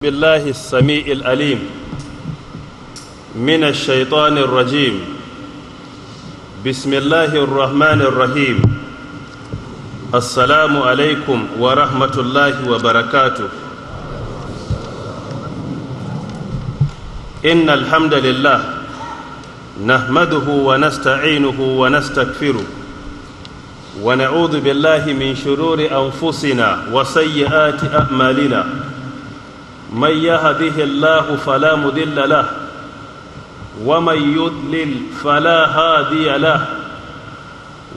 بالله السميع العليم من الشيطان الرجيم. بسم الله الرحمن الرحيم. السلام عليكم ورحمة الله وبركاته. إن الحمد لله نحمده ونستعينه ونستغفره، ونعوذ بالله من شرور أنفسنا وسيئات أعمالنا. من يهده الله فلا مضل له، ومن يضلل فلا هادي له،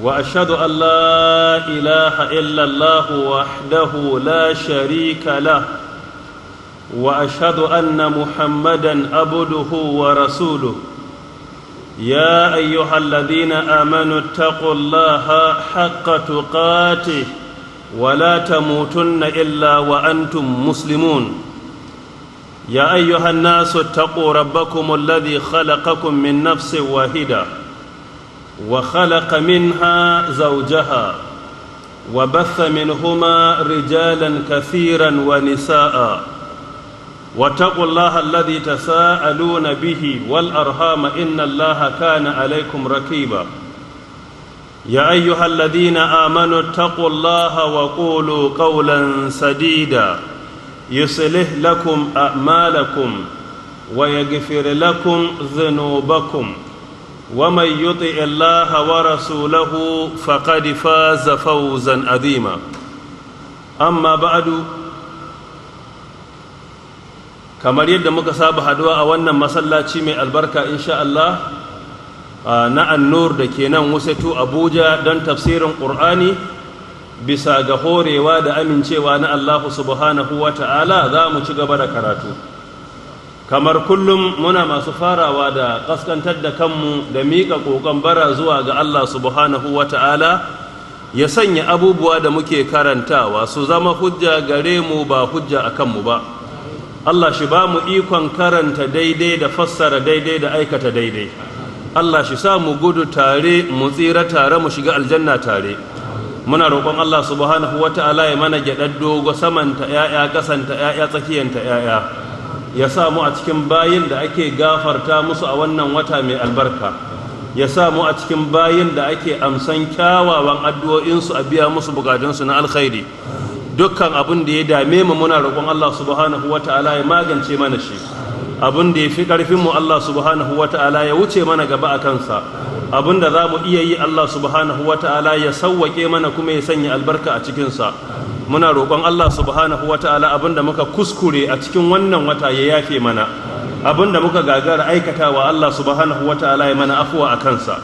واشهد ان لا اله الا الله وحده لا شريك له، واشهد ان محمدا عبده ورسوله. يا ايها الذين امنوا اتقوا الله حق تقاته ولا تموتن الا وانتم مسلمون. يا ايها الناس اتقوا ربكم الذي خلقكم من نفس واحده، وخلق منها زوجها، وبث منهما رجالا كثيرا ونساء، واتقوا الله الذي تساءلون به والارhام ان الله كان عليكم رقيبا. يا ايها الذين امنوا اتقوا الله وقولوا قولا سديدا، يصلح لكم أعمالكم ويغفر لكم ذنوبكم، ومن يطع الله ورسوله فقد فاز فوزا عظيما. أما بعد، kamar yadda muka saba haduwa a wannan masallaci mai albarka, insha Allah, na Annur da ke nan Wuse 2, Abuja, don tafsirin Ƙur'ani, bisa ga horewa da amincewa na Allahu subhanahu wa ta'ala, za mu ci gaba da karatu kamar kullum. Muna masu farawa da kaskantar da kanmu da miƙa ƙoƙon bara zuwa ga Allah subhanahu wa ta'ala, ya sanya abubuwa da muke karantawa su zama hujja gare mu, ba hujja a kanmu ba. Allah shi ba mu ikon karanta daidai da fassara daidai da aikata daidai. Allah shi sa mu gudu tare, mu tsira tare, mu shiga aljanna tare. Muna roƙon Allah subhanahu wa ta'ala ya mana gyaɗar dogo, samanta ‘ya'ya, ƙasanta ‘ya'ya, tsakiyanta ‘ya'ya, ya sa mu a cikin bayin da ake gafarta musu a wannan wata mai albarka, ya sa mu a cikin bayin da ake amsan kyawawan addu'o'insu, a biya musu bukatunsu na alkhairi. Dukkan abin da ya dame mu, muna roƙon Allah subhanahu wa ta'ala ya magance mana shi. Abin da ya fi ƙarfinmu, Allah subhanahu wa ta'ala ya wuce mana gaba a kansa. Abin da za mu iya yi, Allah subhanahu wa ta'ala ya sauwaƙe mana kuma ya sanya albarka a cikinsa. Muna roƙon Allah subhanahu wa ta'ala, abin da muka kuskure a cikin wannan wata ya yafe mana, abin da muka gagara aikatawa, Allah subhanahu wa ta'ala ya mana afuwa a kansa.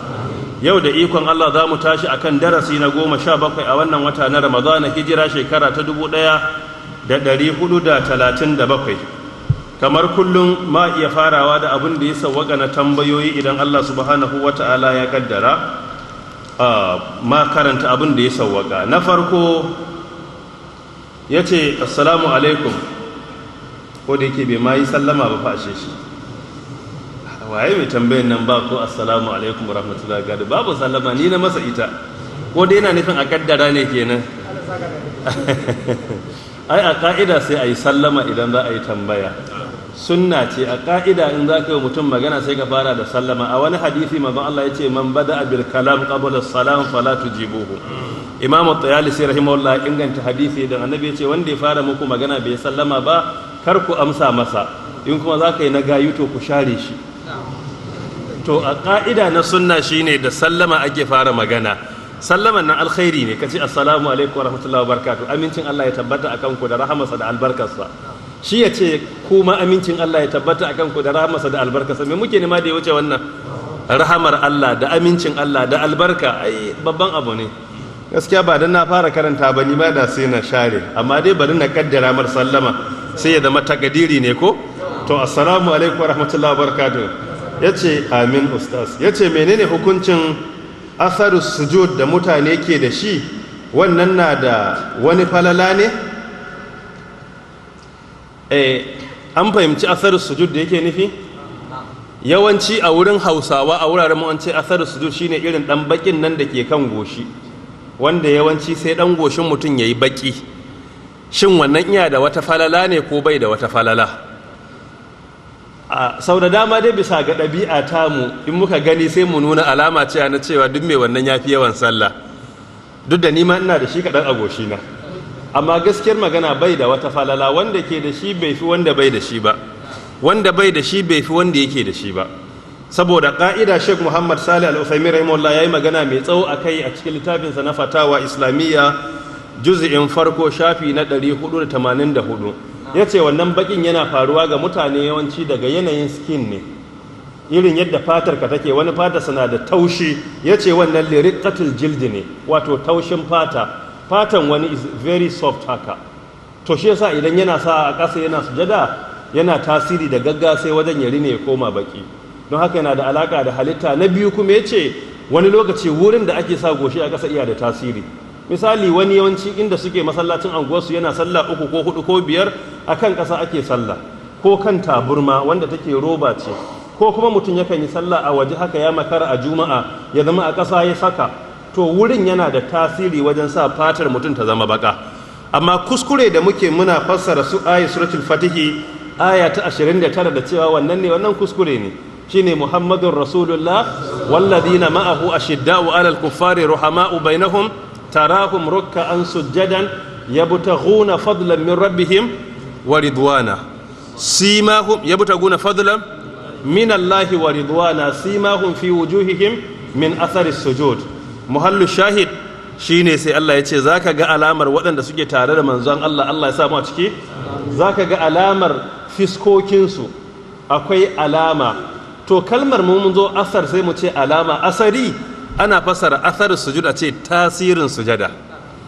Yau da ikon Allah za mu tashi akan darasi na 17 a wannan wata na Ramadana, hijira shekara ta 1437. Kamar kullum, ma iya farawa da abin da ya sawwaka na tambayoyi. Idan Allah subhanahu wa ta'ala ya kaddara, ma karanta abin da ya sawwaka. Na farko ya ce, "Assalamu alaikum." Ko da yake bai ma yi sallama ba fa, ashe shi waye mai tambayin nan ba ko "Assalamu alaikum rahmatullahi gadi", babu sallama, ni na masa ita. Ko dai yana nufin a kaddara ne kenan. Ai a ka'ida sai a yi sallama idan za a yi tambaya, sunna ce. A ka'ida, in za ka yi mutum magana, sai ka fara da sallama. A wani hadisi manzon Allah ya ce, "Man bada bil kalam qabla salam fala tujibuhu." Imam At-Tayalisi rahimahullah inganta hadisi dan Annabi ya ce, wanda ya fara muku magana bai sallama ba, kar ku amsa masa. In kuma za ka yi na gayu, to ku share shi. To a ka'ida na sunna shine da sallama ake fara magana. Sallaman nan alkhairi ne. Kace, "Assalamu alaikum warahmatullahi wabarakatuh, amincin Allah ya tabbata akan ku da rahamarsa da albarkarsa." Shi ya ce, "Kuma amincin Allah ya tabbata akan ku da rahamarsa da albarkarsa." Me muke nema da ya wuce wannan? Rahamar Allah da amincin Allah da albarka, ai babban abu ne gaskiya. Ba dan na fara karanta ba, ni ma da sai na share, amma dai bari na kaddara mar sallama, sai ya zama takadiri ne ko. To, assalamu alaikum warahmatullahi wabarakatuh. Yace, "Amin ustaz." Yace, "Menene hukuncin asaru sujud da mutane ke da shi? Wannan na da wani falala ne?" An fahimci asaru sujud da yake nufi? Yawanci a wurin Hausawa, a wuraren mu, an ce asaru sujud shine irin dan bakin nan da ke kan goshi, wanda yawanci sai dan goshin mutum yayi baki. Shin wannan iya da wata falala ne ko bai da wata falala? A sau da dama dai, bisa ga ɗabi'a tamu, in muka gani sai mu nuna alama cewa na cewa duk mai wannan ya fi yawan sallah, duk da nima ina da shi kaɗan a goshina. Amma gaskiyar magana, bai da wata falala. Wanda ke da shi bai fi wanda bai da shi ba, wanda bai da shi bai fi wanda yake da shi ba. Saboda ƙa'ida, Sheikh Muhammad Salih Al-Uthaymin rahimahullah yayi magana mai tsawo akai a cikin littafinsa na Fatawa Islamiyya, juz'in farko, shafi na 484. Ya ce wannan bakin yana faruwa ga mutane yawanci daga yanayin skin ne, irin yadda fatar ka take. Wani fata suna da taushi. Ya ce wannan لرقة الجلد ne, wato taushin fata. Fatan wani is very soft haka. To shi yasa idan yana sa a ƙasa yana sujada, yana tasiri da gagga, sai wajen ya rine ya koma baki. Don haka yana da alaka da halitta. Na biyu kuma, ya ce wani lokaci wurin da ake sa goshi a ƙasa iya da tasiri. Misali, wani yawanci inda suke masallacin anguwarsu yana sallah uku ko hudu ko biyar, a kan ƙasa ake sallah, ko kan taburma wanda take roba ce, ko kuma mutum yakan yi sallah a waje haka, ya makara a Juma'a, ya zama a ƙasa ya saka. To wurin yana da tasiri wajen sa fatar mutum ta zama baka. Amma kuskure da muke, muna fassara su ayi Suratul Fatihi aya ta 29 da cewa wannan ne. Wannan kuskure ne. Shine محمد رسول الله والذين معه أشداء على الكفار رحماء بينهم تراهم ركعا سجدا يبتغون فضلا من ربهم ورضوانا سيماهم يبتغون فضلا من الله ورضوانا سيماهم في وجوههم من أثر السجود. محل الشاهد shine sai Allah ya ce zaka ga alamar waɗanda suke tare da manzon Allah, Allah ya samu a ciki, zaka ga alamar fiskokinsu akwai alama. To kalmar mu mun zo أثر, sai mu ce alama. Asari ana fasara أثر السجود a ce tasirin sujada,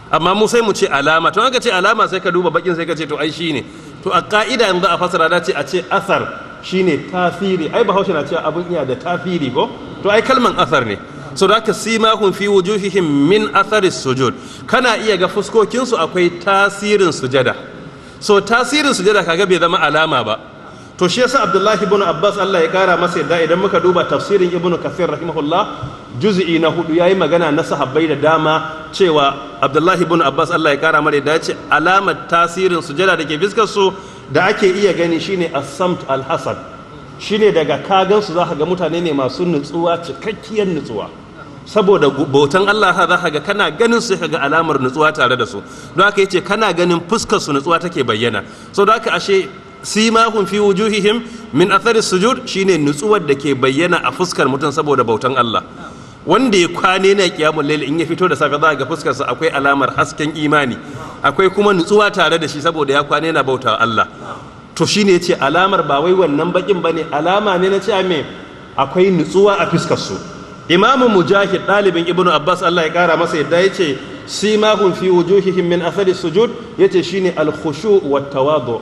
amma mu sai mu ce alama. To aka ce alama, sai ka duba bakin, sai ka ce to ai shine. To a ka'ida yanzu a fasara da ce a ce أثر shine tasiri. Ai Bahaushe na cewa abun iya da tasiri ko? To ai kalman أثر ne. So da haka سيماهم في وجوههم من أثر السجود, kana iya ga fuskokinsu akwai tasirin sujada. So tasirin sujada kaga bai zama alama ba. To shi yasa Abdullahi ibn Abbas, Allah ya kara masa yadda, idan muka duba tafsirin Ibn Kathir rahimahullah, juz'i na hudu, yayi magana na sahabbai da dama cewa Abdullahi ibn Abbas, Allah ya kara masa yadda, ya ce alamar tasirin sujada da ke fiskar su da ake iya gani shine السمت الحسن, shine daga kagan su za ka ga mutane ne masu nutsuwa, cikakkiyar nutsuwa, saboda bautan Allah. Za ka ga kana ganin su, ka ga alamar nutsuwa tare da su. Don haka yace kana ganin fuskar su nutsuwa take bayyana. So don haka ashe سيماهم في وجوههم من أثر السجود shine nutsuwar da ke bayyana a fuskar mutum saboda bautan Allah. Wanda ya kwane na kiyamul lail, in ya fito da safe za ga fuskar sa akwai alamar hasken imani, akwai kuma nutsuwa tare da shi, saboda ya kwane na bauta Allah. To shine yace alamar ba wai wannan bakin bane, alama ne na cewa me? Akwai nutsuwa a fuskar su. Imamu Mujahid, ɗalibin Ibnu Abbas, Allah ya kara masa yadda, yace سيماهم في وجوههم من أثر السجود, yace shine الخشوع والتواضع,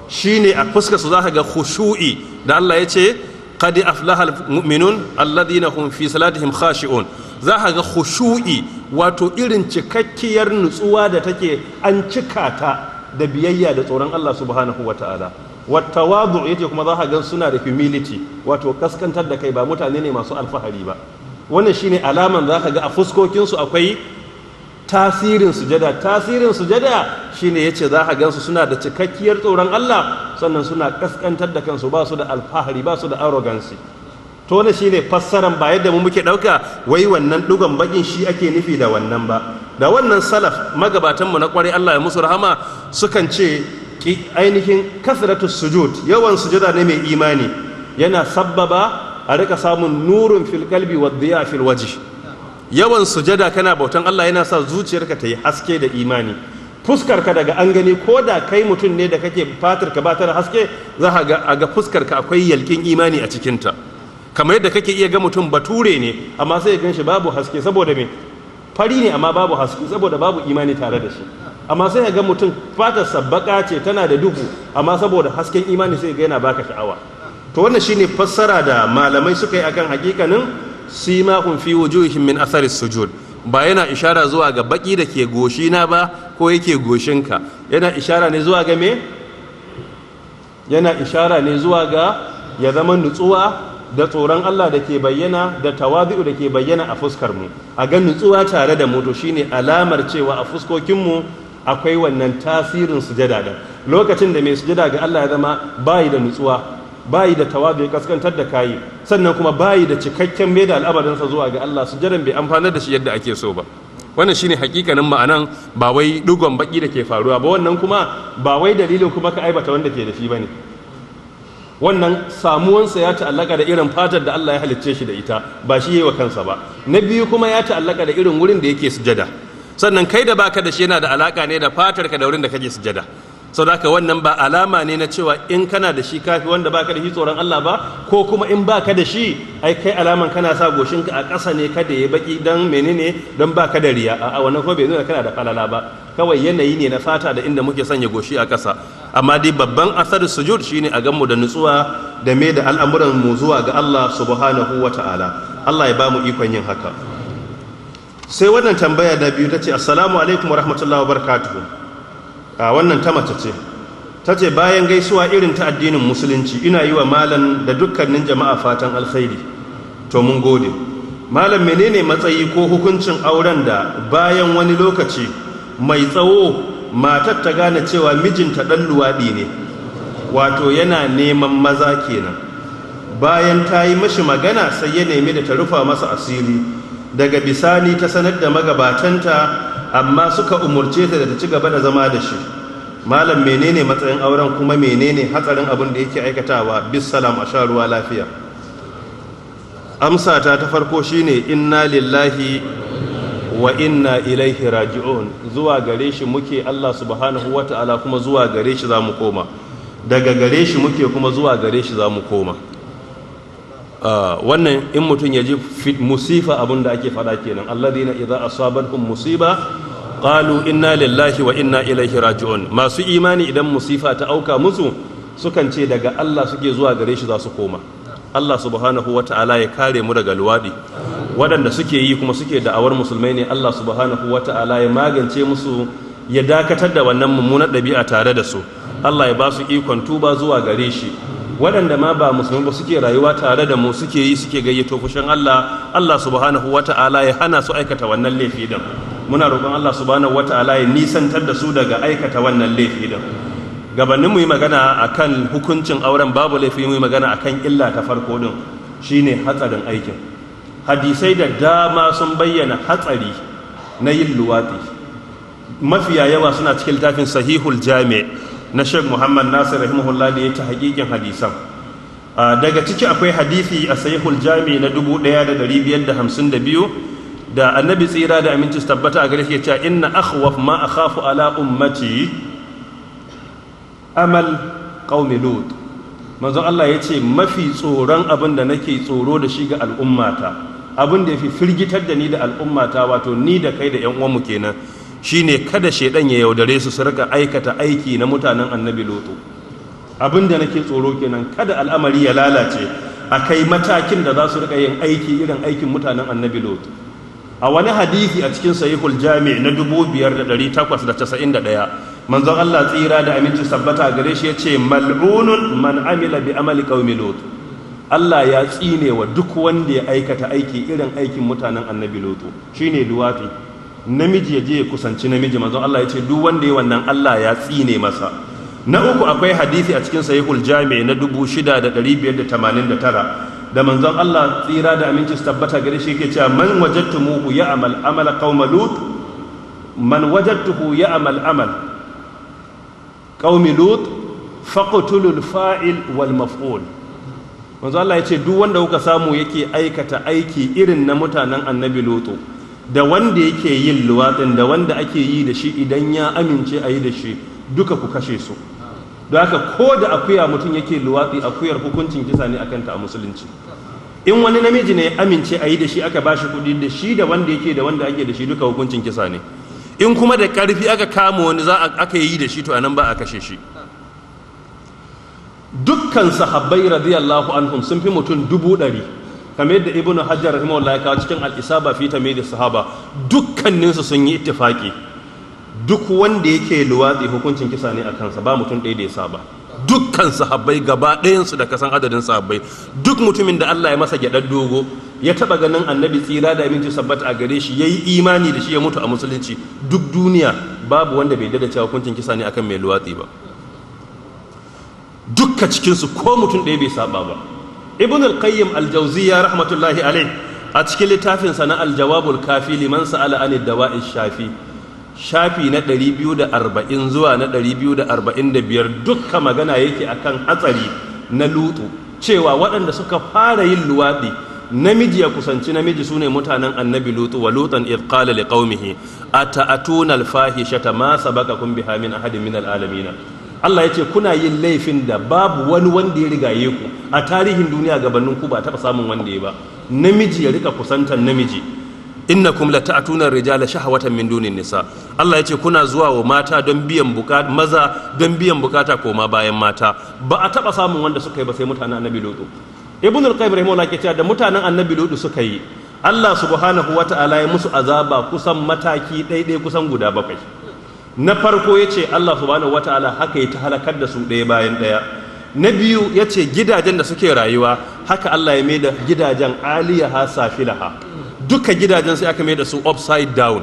shine a fuskar su zaka ga khushu'i da Allah ya ce قد أفلح المؤمنون الذين هم في صلاتهم خاشعون. Zaka ga khushu'i, wato irin cikakkiyar nutsuwa da take an cika ta da biyayya da tsoron Allah سبحانه وتعالى. والتواضع, yace kuma zaka ga suna da humility, wato kaskantar da kai, ba mutane ne masu alfahari ba. Wannan shine alaman zaka ga a fuskokin su akwai tasirin sujada. Tasirin sujada shine yace za ka gansu suna da cikakkiyar tsoron Allah, sannan suna kaskantar da kansu, ba su da alfahari, ba su da arrogance. To wannan shine fassaran, ba yadda mu muke dauka wai wannan dugon bakin shi ake nufi da wannan ba. Da wannan salaf, magabatan mu na kwarai, Allah ya musu rahama, sukan ce ainihin كثرة السجود, yawan sujada ne mai imani, yana sabbaba a rika samun نور في القلب وضياء في الوجه. Yawan sujada kana bautan Allah yana sa zuciyarka ta yi haske da imani. Fuskarka daga an gani, ko da kai mutum ne da kake fatar ka ba ta da haske, za ka ga a ga fuskarka akwai yalkin imani a cikinta. Kamar yadda kake iya ga mutum bature ne, amma sai ya gan shi babu haske. Saboda me? Fari ne amma babu haske, saboda babu imani tare da shi. Amma sai ga mutum fatarsa baka ce, tana da duhu, amma saboda hasken imani sai ga yana baka sha'awa. To wannan shine fassara da malamai suka yi akan hakikanin سيماهم في وجوههم من أثر السجود. Ba yana ishara zuwa ga baki da ke goshina ba ko yake goshinka. Yana ishara ne zuwa ga me? Yana ishara ne zuwa ga ya zama nutsuwa da tsoron Allah da ke bayyana da tawazi'u da ke bayyana a fuskar mu, a ga nutsuwa tare da mu. To shine alamar cewa a fuskokin mu Akwai wannan tasirin sujada da lokacin da mai sujada ga Allah ya zama bayi da nutsuwa, bayi da tawazu, ya kaskantar da kayi, sannan kuma bayi da cikakken mai da al'amarinsa zuwa ga Allah, sujadan bai amfanar da shi yadda ake so ba. Wannan shine hakikanin ma'anan, ba wai dugon baki da ke faruwa ba. Wannan kuma ba wai dalilin kuma ka aibata wanda ke da shi bane. Wannan samuwansa ya ta'allaka da irin fatar da Allah ya halicce shi da ita, ba shi yi wa kansa ba. Na biyu kuma, ya ta'allaka da irin wurin da yake sujada. Sannan kai da baka da shi, yana da alaka ne da fatar ka da wurin da kake sujada. Sau da haka, wannan ba alama ne na cewa in kana da shi kafi wanda baka da shi tsoron Allah ba, ko kuma in baka da shi ai kai alaman kana sa goshinka a ƙasa ne kada ya baki dan menene, don baka da riya. A wannan ko bai nuna kana da falala ba. Kawai yanayi ne na fata da inda muke sanya goshi a ƙasa. Amma dai babban asar sujud shine a ganmu da nutsuwa da mai da al'amuran mu zuwa ga Allah subhanahu wa ta'ala. Allah ya ba mu ikon yin haka. Sai wannan tambaya da biyu ta ce, "Assalamu alaikum wa rahmatullahi wa barakatuhu." A wannan ta mace ce, ta ce, "Bayan gaisuwa irin ta addinin Musulunci, ina yi wa malam da dukkanin jama'a fatan alkhairi." To, mun gode. "Malam, menene matsayi ko hukuncin auren da bayan wani lokaci mai tsawo matar ta gane cewa mijinta ɗan luwaɗi ne, wato yana neman maza kenan? Bayan ta yi mashi magana, sai ya nemi da ta rufa masa asiri. Daga bisani ta sanar da magabatanta, amma suka umurce ta da ta ci gaba da zama da shi. Malam, menene matsayin auren, kuma menene hatsarin abin da yake aikatawa? Bissalam, a sha ruwa lafiya." Amsa ta ta farko shine, inna lillahi wa inna ilaihi raji'un. Zuwa gare shi muke, Allah subhanahu wata'ala, kuma zuwa gare shi za mu koma. Daga gare shi muke, kuma zuwa gare shi za mu koma. Wannan in mutum ya ji musifa, abin da ake faɗa kenan: alladhina idza asabatuhum musiba qalu inna lillahi wa inna ilaihi raji'un. Masu imani, idan musifa ta auka musu, sukan ce daga Allah suke, zuwa gare shi za su koma. Allah subhanahu wa ta'ala ya kare mu daga luwaɗi. Waɗanda suke yi kuma suke da'awar musulmai ne, Allah subhanahu wa ta'ala ya magance musu, ya dakatar da wannan mummunar ɗabi'a tare da su. Allah ya ba su ikon tuba zuwa gare shi. Waɗanda ma ba musulmai ba suke rayuwa tare da mu suke yi, suke gayyato fushin Allah, Allah subhanahu wa ta'ala ya hana su aikata wannan laifi din. Muna roƙon Allah subhanahu wa ta'ala ya nisantar da su daga aikata wannan laifi din. Gabanin mu yi magana akan hukuncin auren, babu laifi mu yi magana akan illa ta farko din, shine hatsarin aikin. Hadisai da dama sun bayyana hatsari na yin luwatsi. Mafiya yawa suna cikin littafin Sahihul Jami na Sheikh Muhammad Nasir rahimahullah, da ya ta hakikin hadisan. Daga ciki akwai hadisi a Sahihul Jami na 1552 da Annabi tsira da aminci tabbata a gare shi ya ce, "Inna akhwaf ma akhafu ala ummati amal qaumi Lut." Manzon Allah ya ce, "Mafi tsoron abin da nake tsoro da shi ga al'ummata, abin da ya fi firgitar da ni da al'ummata," wato ni da kai da 'yan uwanmu kenan, "shine kada shaidan ya yaudare su, su rika aikata aiki na mutanen Annabi Lutu. Abin da nake tsoro kenan, kada al'amari ya lalace a kai matakin da za su rika yin aiki irin aikin mutanen Annabi Lutu." A wani hadisi a cikin Sahihul Jami na 5891, manzon Allah tsira da aminci sabbata gare shi ya ce, "Mal'unun man amila bi amali qaumi Lut." Allah ya tsine wa duk wanda ya aikata aiki irin aikin mutanen Annabi Lutu, shine luwati, namiji ya je ya kusanci namiji. Manzon Allah ya ce duk wanda ya wannan, Allah ya tsine masa. Na uku, akwai hadisi a cikin Sahihul Jami na 6589 da manzon Allah tsira da aminci su tabbata gare shi yake cewa, "Man wajadtumuhu ya'mal amala qaum Lut, man wajadtuhu ya'mal amal qaumi Lut, faqtulul fa'il wal maf'ul." Manzon Allah ya ce duk wanda kuka samu yake aikata aiki irin na mutanen Annabi Lutu, da wanda yake yin luwatsin da wanda ake yi da shi idan ya amince a yi da shi, duka ku kashe su. Don haka, ko da akuya mutum yake luwatsi, akuyar hukuncin kisa ne akan ta a Musulunci. In wani namiji ne amince a yi da shi, aka bashi kuɗi, da shi da wanda yake da wanda ake da shi, duka hukuncin kisa ne. In kuma da ƙarfi aka kama wani za aka yi da shi, to anan ba a kashe shi. Dukkan sahabbai radiyallahu anhum sun fi mutum 100,000, kamar yadda Ibnu Hajar rahimahullah ya kawo cikin Al-Isaba fi Tamyiz Sahaba, dukkaninsu sun yi ittifaki duk wanda yake luwatsi hukuncin kisa ne a kansa. Ba mutum ɗaya da ya saba. Dukkan sahabbai gaba ɗayansu da kasan adadin sahabbai, duk mutumin da Allah ya masa gyaɗar dogo, ya taɓa ganin Annabi tsira da aminci sabbata a gare shi, ya yi imani da shi, ya mutu a Musulunci, duk duniya Babu wanda bai da cewa hukuncin kisa ne akan mai luwatsi ba. Dukka cikinsu ko mutum ɗaya bai saba ba. Ibn al-Qayyim al-Jawziyya rahmatullahi alayh a cikin littafinsa na Al-Jawabul Kafi liman sa'ala an dawa'i shafi, shafi na 240 zuwa na 245, dukka magana yake akan hatsari na lutu, cewa waɗanda suka fara yin luwaɗi, namiji ya kusanci namiji, su ne mutanen Annabi Lutu. Wa lutan idh qala liqaumihi ata'atuna al-fahishata ma sabaqakum biha min ahadin min al-alamin. Allah ya ce kuna yin laifin da babu wani wanda ya rigaye ku a tarihin duniya. Gabanin ku ba taɓa samun wanda ya ba, namiji ya rika kusantar namiji. Innakum lata'tuna rijala shahwatan min dunin nisa. Allah ya ce kuna zuwa wa mata don biyan bukata, maza don biyan bukata koma bayan mata. Ba a taɓa samun wanda suka yi ba sai mutanen Annabi Lutu. Ibn al-Qayyim rahimahullah ke cewa da mutanen Annabi Lutu suka yi, Allah subhanahu wata'ala ya musu azaba kusan mataki ɗaiɗai kusan guda bakwai. Na farko ya ce Allah subhanahu wata'ala haka ya ta halakar da su ɗaya bayan ɗaya. Na biyu, ya ce gidajen da suke rayuwa, haka Allah ya mai da gidajen aliyaha safilaha, duka gidajen sai aka mai da su upside down.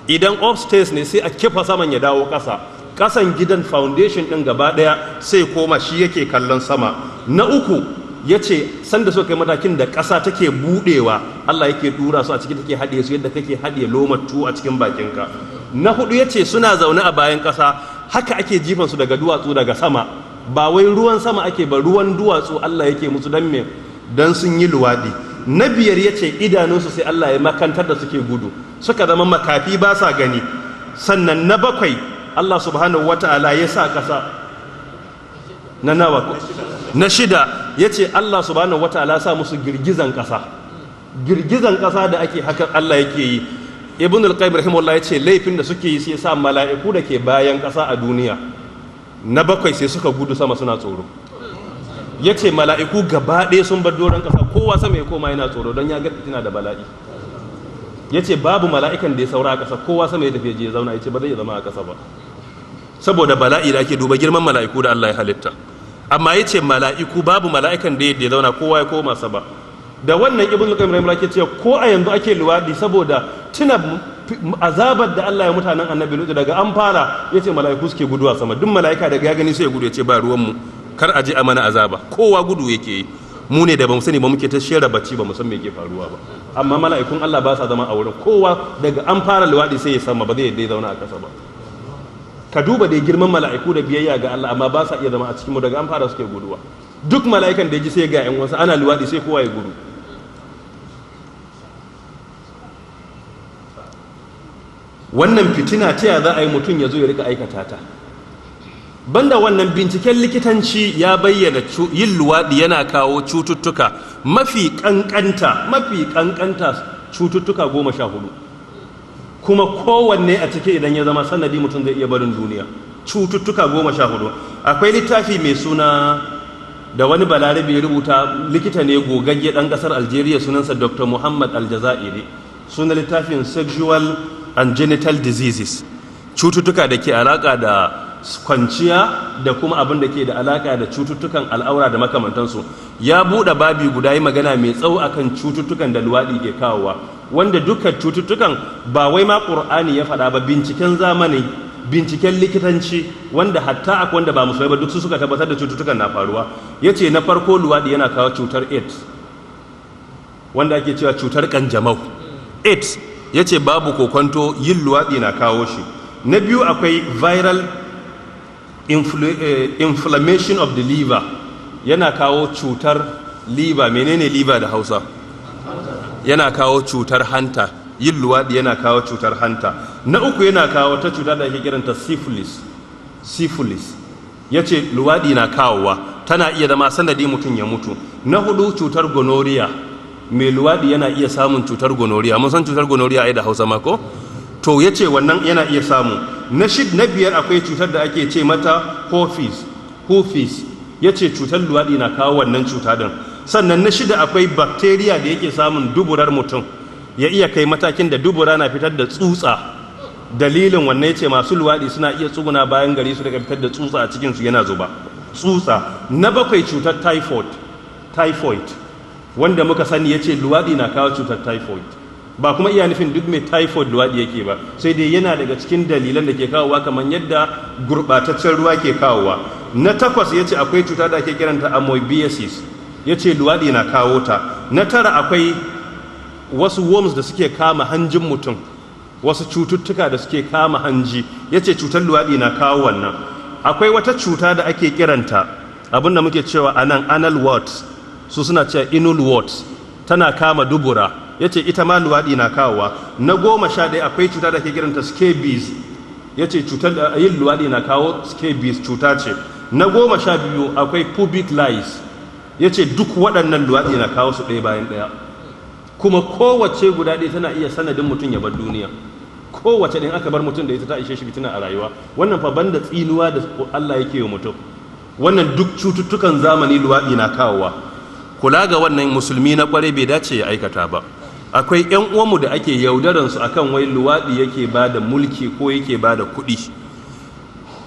Idan upstairs ne, sai a kifa saman ya dawo ƙasa, ƙasan gidan, foundation ɗin gaba ɗaya sai koma shi yake kallon sama. Na uku, ya ce sanda suka kai matakin da ƙasa take buɗewa, Allah yake ɗura su a ciki, take haɗe su yadda kake haɗe lomar tuwo a cikin bakinka. Na hudu, ya ce suna zaune a bayan ƙasa, haka ake jifansu daga duwatsu daga sama. Ba wai ruwan sama ake ba, ruwan duwatsu Allah yake musu. Don me? Don sun yi luwaɗi. Na biyar, ya ce idanunsu sai Allah ya makantar da suke gudu, suka zama makafi, ba sa gani. Sannan na bakwai, Allah subhanahu wata'ala ya sa ƙasa, na nawa, na shida, ya ce Allah subhanahu wata'ala sa musu girgizan ƙasa, girgizan ƙasa da ake haka Allah yake yi. Ibn al-Qayyim rahimahullah ya ce laifin da suke yi sai sa mala'iku da ke bayan ƙasa a duniya na bakwai sai suka gudu sama suna tsoro. Ya ce mala'iku gaba ɗaya sun bar doron ƙasa, kowa sama ya koma yana tsoro don ya ga fitina da bala'i. Ya ce babu mala'ikan da ya saura a ƙasa, kowa sama ya tafi je ya zauna. Ya ce ba zai zama a ƙasa ba saboda bala'i da ake. Duba girman mala'iku da Allah ya halitta, amma ya ce mala'iku babu mala'ikan da ya zauna, kowa ya koma sama. Da wannan Ibn al-Qayyim rahimahullah ke cewa ko a yanzu ake luwadi, saboda tuna azabar da Allah ya mutanen Annabi Lutu, daga an fara, yace mala'iku suke guduwa sama. Duk mala'ika daga ya gani sai ya gudu, ya ce ba ruwan mu, kar a je a mana azaba. Kowa gudu yake yi. Mu ne da bamu sani ba muke ta shera bacci, ba mu san me ke faruwa ba, amma mala'ikun Allah ba sa zama a wurin. Kowa daga an fara luwadi sai ya sama, ba zai yadda ya zauna a kasa ba. Ka duba dai girman mala'iku da biyayya ga Allah, amma ba sa iya zama a cikin mu. Daga an fara suke guduwa. Duk mala'ikan da ya ji sai ga yan wasu ana luwadi, sai kowa ya gudu. Wannan fitina ta za a yi mutum ya zo ya rika aikata ta? Banda wannan, binciken likitanci ya bayyana yin luwaɗi yana kawo cututtuka mafi ƙanƙanta, mafi ƙanƙanta cututtuka 14, kuma kowanne a ciki idan ya zama sanadi mutum zai iya barin duniya. Cututtuka 14. Akwai littafi mai suna da wani Balarabe ya rubuta, likita ne gogagge ɗan ƙasar Algeria, sunansa Dr. Muhammad Aljazairi. Suna littafin Sexual and Genital Diseases, cututtuka da ke alaka da kwanciya da kuma abin da ke da alaka da cututtukan al'aura da makamantansu. Ya buɗe babi guda, yi magana mai tsawo akan cututtukan da luwaɗi ke kawowa, wanda dukkan cututtukan ba wai ma Ƙur'ani ya faɗa ba, binciken zamani, binciken likitanci, wanda hatta akwai wanda ba musulmai ba, duk su suka tabbatar da cututtukan na faruwa. Ya ce na farko, luwaɗi yana kawo cutar AIDS, wanda ake cewa cutar kanjamau, AIDS. Ya ce babu kokonto yin luwaɗi na kawo shi. Na biyu, akwai viral inflammation of the liver, yana kawo cutar liver. Menene liver da Hausa? Yana kawo cutar hanta. Yin luwaɗi yana kawo cutar hanta. Na uku, yana kawo ta cuta da ake kiranta syphilis. Syphilis, ya ce luwaɗi na kawowa, tana iya zama sanadi mutum ya mutu. Na hudu, cutar gonorrhea. Mai luwaɗi yana iya samun cutar gonorrhea. Mun san cutar gonorrhea ai da Hausa ma ko? To, ya ce wannan yana iya samu. Na biyar, akwai cutar da ake ce mata herpes. Herpes, ya ce cutar luwaɗi na kawo wannan cuta din. Sannan na shida, akwai bacteria da yake samun duburar mutum, ya iya kai matakin da dubura na fitar da tsutsa. Dalilin wannan, ya ce masu luwaɗi suna iya tsuguna bayan gari su daga fitar da tsutsa a cikinsu, yana zuba tsutsa. Na bakwai, cutar typhoid. Typhoid wanda muka sani, ya ce luwaɗi na kawo cutar typhoid. Ba kuma iya nufin duk mai typhoid luwaɗi yake ba, sai dai yana daga cikin dalilan da ke kawowa, kamar yadda gurɓataccen ruwa ke kawowa. Na takwas, ya ce akwai cuta da ake kiranta amoebiasis, ya ce luwaɗi na kawo ta. Na tara, akwai wasu worms da suke kama hanjin mutum, wasu cututtuka da suke kama hanji, ya ce cutar luwaɗi na kawo wannan. Akwai wata cuta da ake kiranta, abin da muke cewa a nan anal warts, su suna cewa anal warts, tana kama dubura, ya ce ita ma luwaɗi na kawowa. Na 11, akwai cuta da ake kiranta scabies, ya ce cutar yin luwaɗi na kawo scabies, cuta ce. Na 12, akwai pubic lice, ya ce duk waɗannan luwaɗi na kawo su ɗaya bayan ɗaya, kuma kowace guda ɗaya tana iya sanadin mutum ya bar duniya. Kowace ɗin aka bar mutum da ita ta ishe shi fitina a rayuwa. Wannan fa banda tsinuwa da Allah yake wa mutum. Wannan duk cututtukan zamani luwaɗi na kawowa. Kula ga wannan, musulmi na kwarai bai dace ya aikata ba. Akwai yan uwanmu da ake yaudaran su akan wai luwaɗi yake ba da mulki ko yake ba da kuɗi.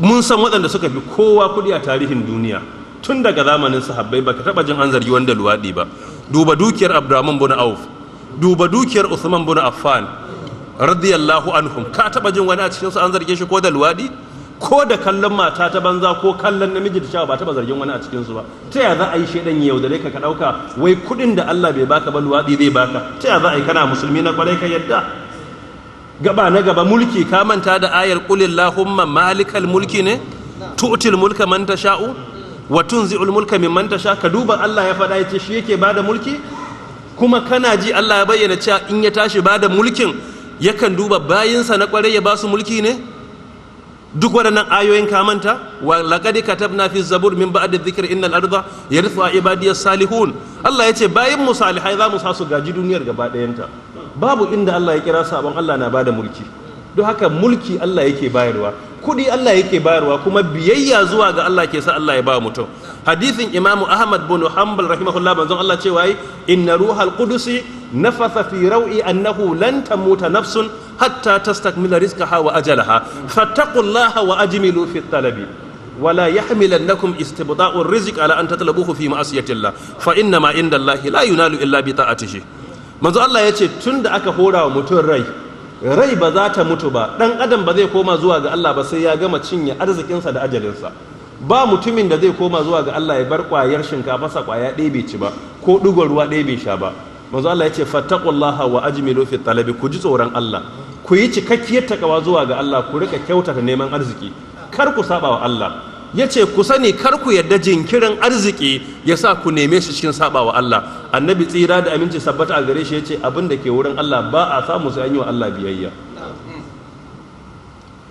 Mun san waɗanda suka fi kowa kuɗi a tarihin duniya tun daga zamanin sahabbai, baka taɓa jin an zargi wanda luwaɗi ba. Duba dukiyar Abdurrahman bin Auf, duba dukiyar Uthman bin Affan radiyallahu anhum. Ka taɓa jin wani a cikin su an zarge shi ko da luwaɗi ko da kallon mata ta banza ko kallon namiji da shawa? Ba taɓa zargin wani a cikin su ba. Ta ya za a yi shaidan ya yaudare ka, ka ɗauka wai kuɗin da Allah bai baka ba luwaɗi zai baka? Ta ya za a yi kana musulmi na kwarai ka yadda? Gaba na gaba, mulki. Ka manta da ayar qulillahumma malikal mulki ne? Tu'til mulka man tasha'u wa tunzi'ul mulka mimman tasha. Ka duba, Allah ya faɗa, yace shi yake bada mulki, kuma kana ji Allah ya bayyana cewa in ya tashi bada mulkin yakan duba bayinsa na kwarai ya ba su mulki ne. Duk waɗannan ayoyin ka manta? Wa laqad katabna fi zabur min ba'di dhikri innal arda yarithuha ibadiyas salihun. Allah yace bayin mu salihai za mu sa su gaji duniyar gaba ɗayanta. Babu inda Allah ya kira sabon Allah na bada mulki. Don haka mulki Allah yake bayarwa, kuɗi Allah yake bayarwa, kuma biyayya zuwa ga Allah ke sa Allah ya ba mutum. Hadithin Imam Ahmad bin Hanbal rahimahullah, manzon Allah cewa yi inna ruhal qudusi nafatha fi raw'i annahu lan tamuta nafsun hatta tastakmila rizqaha wa ajalaha, fattaqullaha wa ajmilu fi talabi, ولا يحملنكم استبطاء الرزق على أن تطلبوه في معصية الله، فإن ما عند الله لا ينال إلا بطاعته. Manzo Allah ya ce tun da aka hora wa mutum rai, rai ba za ta mutu ba, dan adam ba zai koma zuwa ga Allah ba sai ya gama cinye arzikinsa da ajalinsa. Ba mutumin da zai koma zuwa ga Allah ya bar kwayar shinkafa sa kwaya ɗaya bai ci ba, ko ɗigon ruwa ɗaya bai sha ba. Manzo Allah ya ce fattaqullaha wa ajmilu fi talabi. Ku ji tsoron Allah, ku yi cikakkiyar takawa zuwa ga Allah, ku rika kyautata neman arziki, kar ku saba wa Allah. Ya ce ku sani, kar ku yadda jinkirin arziki ya sa ku neme shi cikin saba wa Allah. Annabi tsira da aminci sabbata a gare shi ya ce abin da ke wurin Allah ba a samu sai an yi wa Allah biyayya.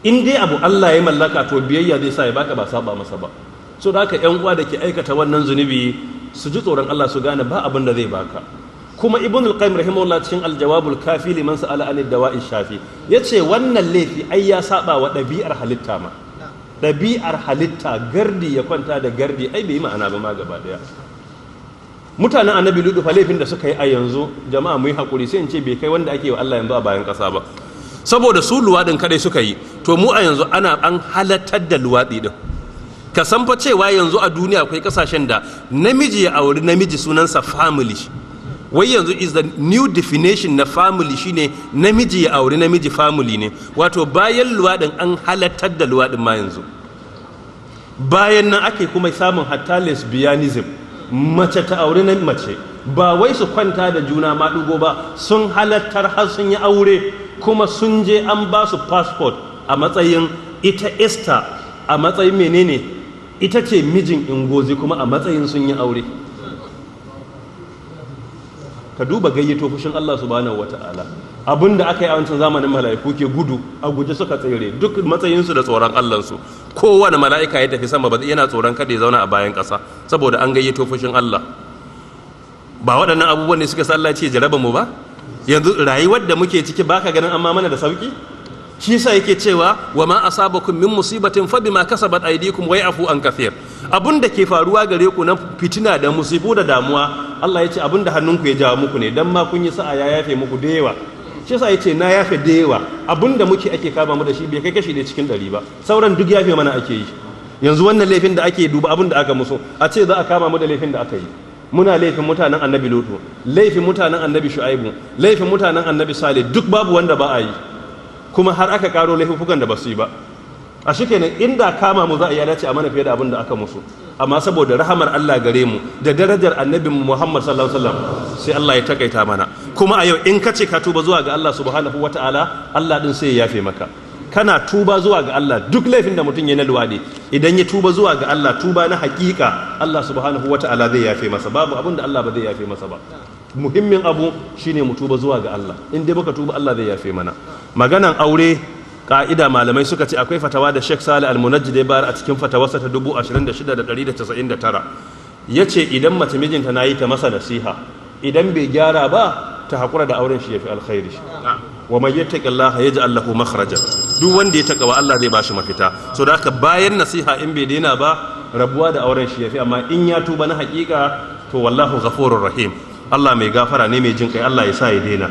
In dai abu Allah ya mallaka, to biyayya zai sa ya baka, ba saba masa ba. So da haka yan uwa da ke aikata wannan zunubi su ji tsoron Allah, su gane ba abin da zai baka. Kuma Ibn al-Qayyim rahimahullah cikin Al-Jawabul Kafi liman sa'ala anid dawa'i shafi yace wannan laifi ai ya saba wa ɗabi'ar halitta ma. Ɗabi'ar halitta, gardi ya kwanta da gardi, ai bai yi ma'ana ba ma gaba daya. Mutanen Annabi Ludu fa, laifin da suka yi a yanzu, jama'a mu yi hakuri, sai in ce bai kai wanda ake yi wa Allah yanzu a bayan ƙasa ba, saboda su luwaɗin kadai suka yi. To mu a yanzu ana an halattar da luwaɗi din. Ka san fa cewa yanzu a duniya akwai kasashen da namiji ya auri namiji sunansa family. Wai yanzu is the new definition na family shine namiji ya auri namiji family ne. Wato bayan luwaɗin, an halattar da luwaɗin ma yanzu. Bayan nan ake kuma samun hatta lesbianism, mace ta auri na mace, ba wai su kwanta da juna maɗugo ba, sun halattar har sun yi aure, kuma sun je an ba su passport a matsayin ita Esther, a matsayin menene, ita ce mijin Ingozi, kuma a matsayin sun yi aure. Ka duba gayyato fushin Allah subhanahu wata'ala. Abin da aka yi a wancan zamanin, mala'iku ke gudu a guje suka tsere, duk matsayinsu da tsoron Allahnsu. Kowane mala'ika ya tafi sama ba yana tsoron kada ya zauna a bayan ƙasa, saboda an gayyato fushin Allah. Ba waɗannan abubuwan ne suka sa Allah ce jaraba mu ba? Yanzu rayuwar da muke ciki, baka ganin amma mana da sauki? Shi yasa yake cewa wa ma asabakum min musibatin fa bima kasabat aydikum wa ya'fu an kathir. Abun da ke faruwa gare ku na fitina da musibu da damuwa, Allah ya ce abun da hannunku ya jawo muku ne, dan ma kun yi sa'a ya yafe muku da yawa. Shi yasa ya ce na yafe da yawa. Abun da muke ake kama mu da shi bai kai kashi 1 cikin 100 ba, sauran duk yafe mana ake yi. Yanzu wannan laifin da ake, duba abun da aka musu, a ce za a kama mu da laifin da aka yi. Muna laifin mutanen Annabi Lutu, laifin mutanen Annabi Shu'aibu, laifin mutanen Annabi Salih, duk babu wanda ba a yi. Kuma har aka karo laifukan da ba su yi ba. A shi kenan, inda kama mu za a yi, dace a mana fiye da abin da aka musu. Amma saboda rahamar Allah gare mu da darajar Annabin Muhammad sallallahu alaihi wasallam, sai Allah ya takaita mana. Kuma a yau in ka ce ka tuba zuwa ga Allah subhanahu wataala, Allah din sai ya yafe maka. Kana tuba zuwa ga Allah, duk laifin da mutum ya na luwaɗi, idan ya tuba zuwa ga Allah, tuba na hakika, Allah subhanahu wataala zai yafe masa. Babu abin da Allah ba zai yafe masa ba. Muhimmin abu shine mu tuba zuwa ga Allah. In dai muka tuba, Allah zai yafe mana. Maganan aure, ka'ida malamai suka ce akwai fatawa da Sheikh Salih Al-Munajjid ya bayar a cikin fatawarsa ta 26199. Yace idan mace mijinta na yi ta masa nasiha, idan bai gyara ba, ta hakura da auren, shi yafi alkhairi. Wa man yattaqillaha yaj'al lahu makhraja. Duk wanda ya takawa, Allah zai bashi mafita. So da haka, bayan nasiha in bai daina ba, rabuwa da auren shi yafi. Amma in ya tuba na hakika, to wallahu ghafurur rahim, Allah mai gafara ne, mai jin kai. Allah ya sa ya daina.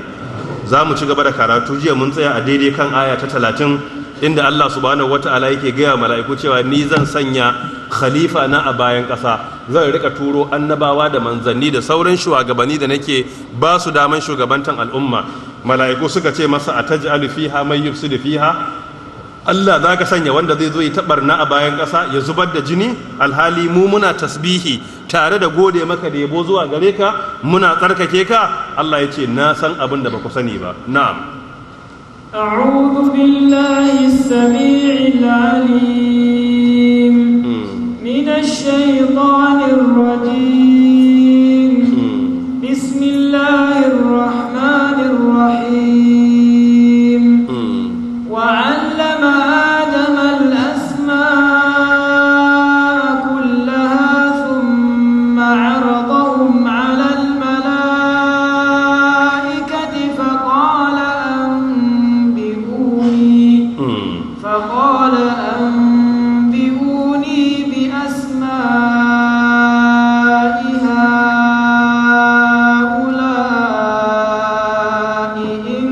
Za mu ci gaba da karatu. Jiya mun tsaya a daidai kan aya ta 30, inda Allah subhanahu wata'ala yake gaya mala'iku cewa ni zan sanya khalifa na a bayan ƙasa, zan rika turo annabawa da manzanni da sauran shugabanni da nake ba su daman shugabantan al'umma. Mala'iku suka ce masa: ataj'alu fiha man yufsidu fiha? Allah, za ka sanya wanda zai zo ya taɓarna a bayan ƙasa, ya zubar da jini, alhali mu muna tasbihi tare da gode maka da yabo zuwa gare ka, muna tsarkake ka? Allah ya ce: na san abin da ba ku sani ba. Na'am. أعوذ بالله السميع العليم من الشيطان الرجيم. بسم الله الرحمن الرحيم. وعلم آدم الأسماء كلها ثم عرضهم على الملائكة فقال أنبئوني بأسماء هؤلاء إن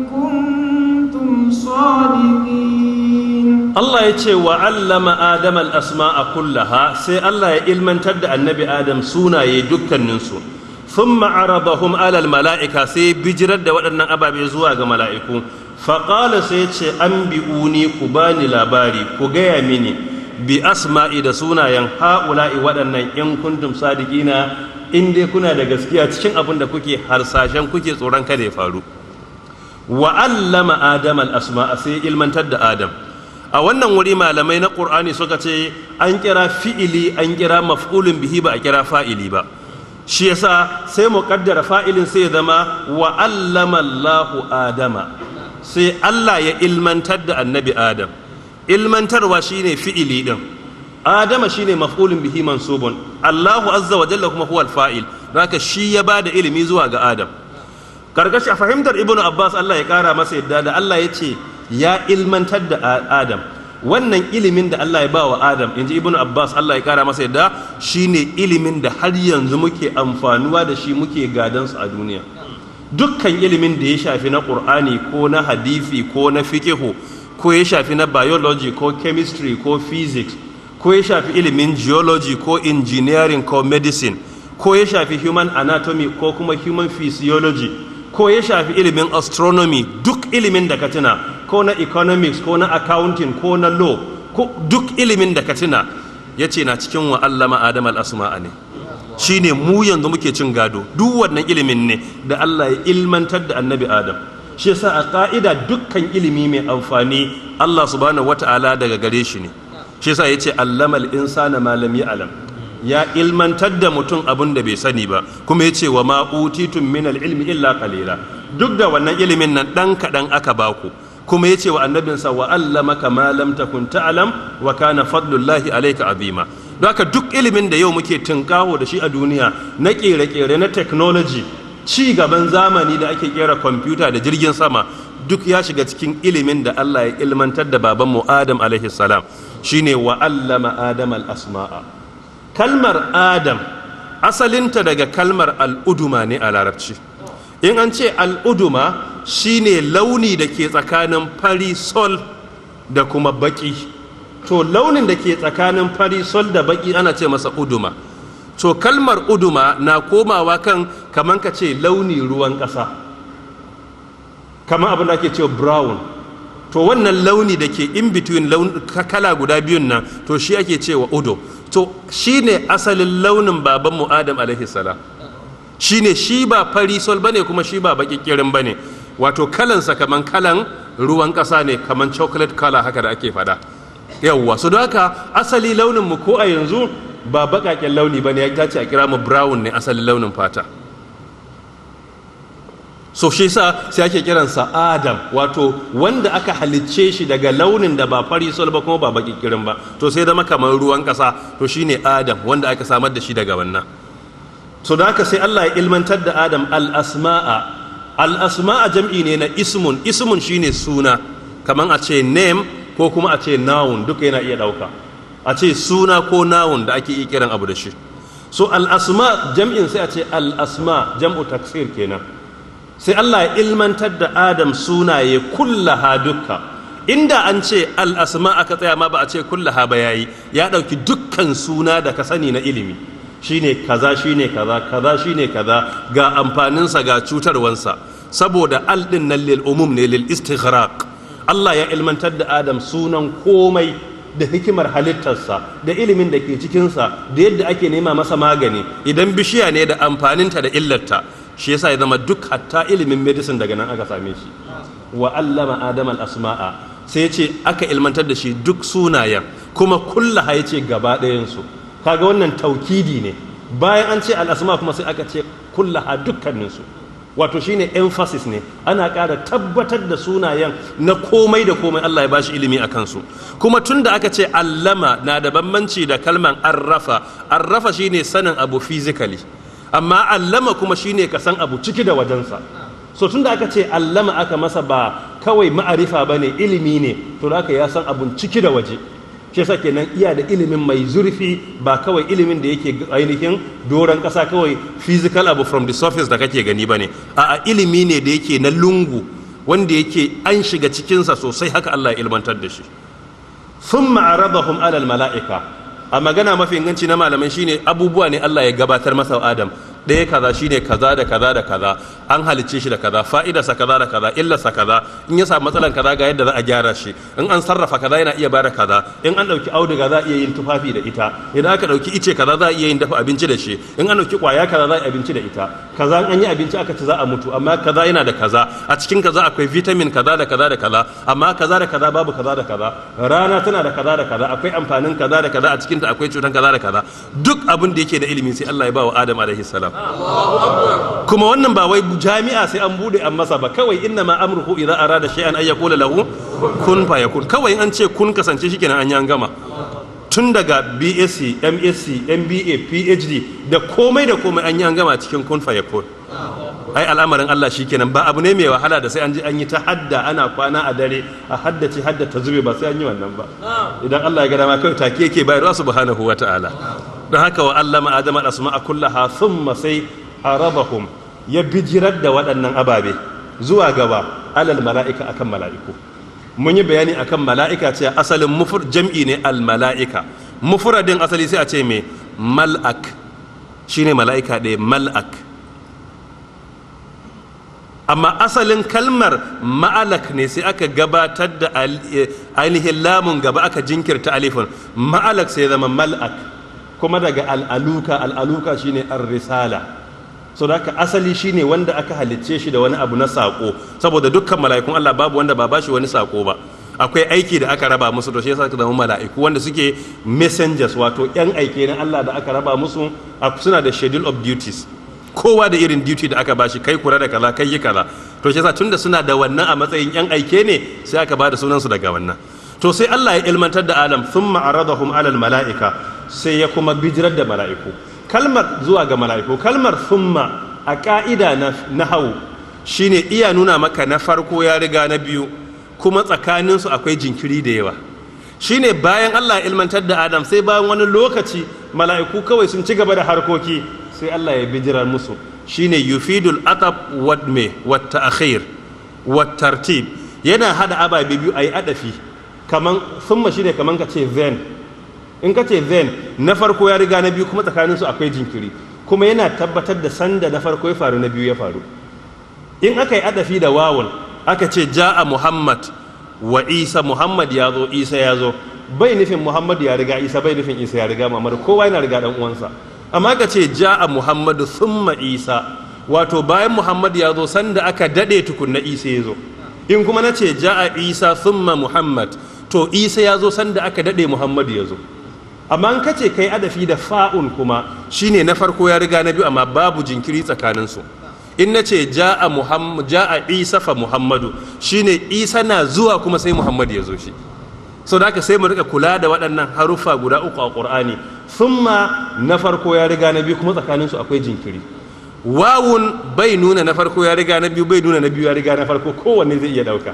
كنتم صادقين. Allah ya ce: wa allama Adam al-asma'a kullaha, sai Allah ya ilmantar da Annabi Adam sunaye dukkaninsu. Thumma aradahum alal mala'ika, sai bijirar da waɗannan ababe zuwa ga mala'iku. Faqala, sai ce: anbi'uni, ku bani labari, ku gaya mini, bi asma'i, da sunayen, ha'ula'i, waɗannan, in kuntum sadiqina, in dai kuna da gaskiya cikin abin da kuke harsashen, kuke tsoron kada ya faru. Wa allama Adam al-asma'a, sai ilmantar da Adam. A wannan wuri malamai na Qur'ani suka ce an kira fi'ili, an kira maf'ulun bihi, ba a kira fa'ili ba. Shi yasa sai mu kaddara fa'ilin sai ya zama wa allama Allahu Adama, sai Allah ya ilmantar da Annabi Adam. Ilmantarwa shine fi'ili din, Adama shine maf'ulun bihi mansubun, Allahu azza wa jalla kuma huwal fa'il. Haka shi ya bada ilimi zuwa ga Adam. Karkashi a fahimtar Ibnu Abbas, Allah ya kara masa yadda, da Allah ya ce ya ilmantar da Adam, wannan ilimin da Allah ya ba wa Adam, inji Ibnu Abbas, Allah ya kara masa yadda, shine ilimin da har yanzu muke amfanuwa da shi, muke gadan su a duniya. Dukkan ilimin da ya shafi na Qur'ani ko na hadisi ko na fiqhu, ko ya shafi na biology ko chemistry ko physics, ko ya shafi ilimin geology ko engineering ko medicine, ko ya shafi human anatomy ko kuma human physiology, ko ya shafi ilimin astronomy, duk ilimin da ka tuna, ko na economics ko na accounting ko na law, ko duk ilimin da ka tuna, ya ce na cikin wa allama Adam al-asma'a ne. Shine mu yanzu muke cin gado. Duk wannan ilimin ne da Allah ya ilmantar da Annabi Adam. Shi yasa a ka'ida dukkan ilimi mai amfani, Allah subhanahu wata'ala daga gare shi ne. Shi yasa yace: allamal insana ma lam ya'lam, ya ilmantar da mutum abin da bai sani ba. Kuma yace: wa ma utitum min ilmi illa qalila, duk da wannan ilimin nan dan kadan aka baku. Kuma yace wa annabinsa: wa allamaka ma lam takun ta'lam wa kana fadlullahi alayka azima. Don haka duk ilimin da yau muke tunkaho da shi a duniya na kere-kere, na technology, ci gaban zamani da ake kera kwamfuta da jirgin sama, duk ya shiga cikin ilimin da Allah ya ilmantar da babanmu Adam alaihi salam, shine wa allama Adam al-asma'a. Kalmar Adam asalinta daga kalmar al'uduma ne a Larabci. In an ce al'uduma, shine launi da ke tsakanin fari sol da kuma baki. To, launin da ke tsakanin fari sol da baki ana ce masa uduma. So kalmar uduma na komawa kan kaman ka ce launi ruwan ƙasa, kamar abin da ake cewa brown. To wannan launi da ke in between kala guda biyun nan, to shi ake cewa udo. To shi ne asalin launin babanmu Adam alaihi salam. Shi ne shi ba fari sol bane, kuma shi ba baƙiƙirin bane. Wato kalansa kaman kalan ruwan ƙasa ne, kaman chocolate color haka da ake fada. Yawwa, so don haka asali launin mu ko a yanzu ba baƙaƙen launi bane, ya dace a kira mu brown ne asalin launin fata. So shi sa sai ake kiransa Adam, wato wanda aka halicce shi daga launin da ba fari sol ba kuma ba baƙiƙirin ba, to sai zama kamar ruwan ƙasa. To shine Adam wanda aka samar da shi daga wannan. So da haka sai Allah ya ilmantar da Adam al-asma'a. Al-asma'a jam'i ne na ismun. Ismun shine suna, kamar a ce name ko kuma a ce noun, duka yana iya ɗauka, a ce suna ko noun da ake iya kiran abu da shi. So al-asma jam'in sai a ce al-asma jam'u taksir kenan. Sai Allah ya ilmantar da Adam sunaye kullaha, dukka. Inda an ce al'asma aka tsaya ma, ba a ce kullaha ba, yayi ya ɗauki dukkan suna da ka sani na ilimi, shine kaza, shine kaza, kaza shine kaza, ga amfaninsa, ga cutarwansa. Saboda al din nan lil umum ne, lil istighraq. Allah ya ilmantar da Adam sunan komai da hikimar halittarsa da ilimin da ke cikinsa da yadda ake nema masa magani idan bishiya ne, da amfaninta da illarta. Shi yasa ya zama duk hatta ilimin medicine daga nan aka same shi. Wa allama Adam al asma'a, sai ce aka ilmantar da shi duk sunayen kuma kullaha, ya ce gaba ɗayansu. Kaga wannan taukidi ne. Bayan an ce al asma kuma sai aka ce kullaha, dukkaninsu. Wato shine emphasis ne, ana ƙara tabbatar da sunayen na komai da komai Allah ya bashi ilimi a kansu. Kuma tun da aka ce allama, na da bambanci da kalman arrafa. Arrafa shine sanin abu physically, amma allama kuma shine ka san abu ciki da wajensa. So tun da aka ce allama aka masa, ba kawai ma'arifa ba ne, ilimi ne. To da aka ya san abun ciki da waje, shi yasa kenan iya da ilimin mai zurfi, ba kawai ilimin da yake ainihin doron ƙasa, kawai physical abu from the surface da kake gani ba ne. A ilimi ne da yake na lungu, wanda yake an shiga cikinsa sosai. Haka Allah ya ilmantar da shi. Thumma aradahum alal mala'ika. A magana mafi inganci na malamai shine abubuwa ne Allah ya gabatar masa Adam ɗaya, kaza shine kaza da kaza da kaza, an halicce shi da kaza, fa'idarsa kaza da kaza, illarsa kaza, in ya samu matsalan kaza ga yadda za a gyara shi, in an sarrafa kaza yana iya bada kaza, in an ɗauki auduga za a iya yin tufafi da ita, idan aka ɗauki ice kaza za a iya yin dafa abinci da shi, in an ɗauki ƙwaya kaza za a yi abinci da ita, kaza an yi abinci aka ci za a mutu, amma kaza yana da kaza, a cikin kaza akwai vitamin kaza da kaza da kaza, amma kaza da kaza babu kaza da kaza, rana tana da kaza da kaza, akwai amfanin kaza da kaza a cikinta, akwai cutan kaza da kaza. Duk abin da yake da ilimi sai Allah ya ba wa Adam alaihi salam. Kuma wannan ba wai jami'a sai an bude an masa ba, kawai inna ma amruhu idza arada shay'an ay yaqula lahu kun fayakun. Kawai an ce kun kasance, shikenan, an yi an gama. Tun daga BSc, MSc, MBA, PhD da komai da komai, an yi an gama cikin kun fayakun. Ai al'amarin Allah shikenan, ba abu ne mai wahala da sai an ji an yi ta hadda, ana kwana a dare a haddace hadda ta zube ba, sai an yi wannan ba. Idan Allah ya ga dama, kawai take yake bayarwa subhanahu wata'ala. Don haka wa allama Adama asma'a kullaha, thumma sai aradahum, ya bijirar da waɗannan ababe zuwa gaba, alal mala'ika, akan mala'iku. Mun yi bayani akan mala'ika ce asalin mufur jam'i ne al mala'ika. Mufradin asali sai a ce me? Mal'ak, shine mala'ika ɗaya, mal'ak. Amma asalin kalmar ma'alak ne, sai aka gabatar da ainihin lamun gaba, aka jinkirta alifin. Ma'alak sai zama mal'ak, kuma daga al'aluka. Al'aluka shine ar-risala. So da asali shine wanda aka halicce shi da wani abu na sako, saboda dukkan mala'ikun Allah babu wanda ba bashi wani sako ba, akwai aiki da aka raba musu. To shi yasa suka zama mala'iku wanda suke messengers, wato yan aike na Allah da aka raba musu, suna da schedule of duties, kowa da irin duty da aka bashi, kai kula da kaza, kai yi kaza. To shi yasa tunda suna da wannan a matsayin yan aike ne, sai aka bada sunan su daga wannan. To sai Allah ya ilmantar da Adam, thumma aradahum alal mala'ika, sai ya kuma bijirar da mala'iku, kalmar zuwa ga mala'iku. Kalmar thumma a ka'ida na nahawu shine iya nuna maka na farko ya riga na biyu, kuma tsakaninsu akwai jinkiri da yawa. Shine bayan Allah ya ilmantar da Adam, sai bayan wani lokaci mala'iku kawai sun ci gaba da harkoki, sai Allah ya bijirar musu. Shine yufidul atab wat me wat ta'khir wat tartib, yana hada ababe biyu ayi adafi. Kaman thumma shine kaman ka ce then. In ka ce then, na farko ya riga na biyu, kuma tsakanin su akwai jinkiri, kuma yana tabbatar da sanda na farko ya faru, na biyu ya faru. In aka yi adafi da wawun, aka ce ja'a Muhammad wa Isa, Muhammad ya zo, Isa ya zo, bai nufin Muhammad ya riga Isa, bai nufin Isa ya riga Muhammad. Kowa yana riga dan uwansa. Amma aka ce ja'a Muhammadu thumma Isa, wato bayan Muhammad ya zo, sanda aka dade tukunna Isa ya zo. In kuma na ce ja'a Isa thumma Muhammad, to Isa ya zo sanda aka dade Muhammad ya zo. Amma in kace kai adafi da fa'un kuma, shine na farko ya riga na biyu, amma babu jinkiri tsakaninsu. In na ce ja'a Muhammad, ja'a Isa fa Muhammadu, shine Isa na zuwa kuma sai Muhammad ya zo shi. So da haka sai mu rika kula da waɗannan haruffa guda uku a Qur'ani. Thumma, na farko ya riga na biyu, kuma tsakaninsu akwai jinkiri. Wawun bai nuna na farko ya riga na biyu, bai nuna na biyu ya riga na farko, kowanne zai iya ɗauka.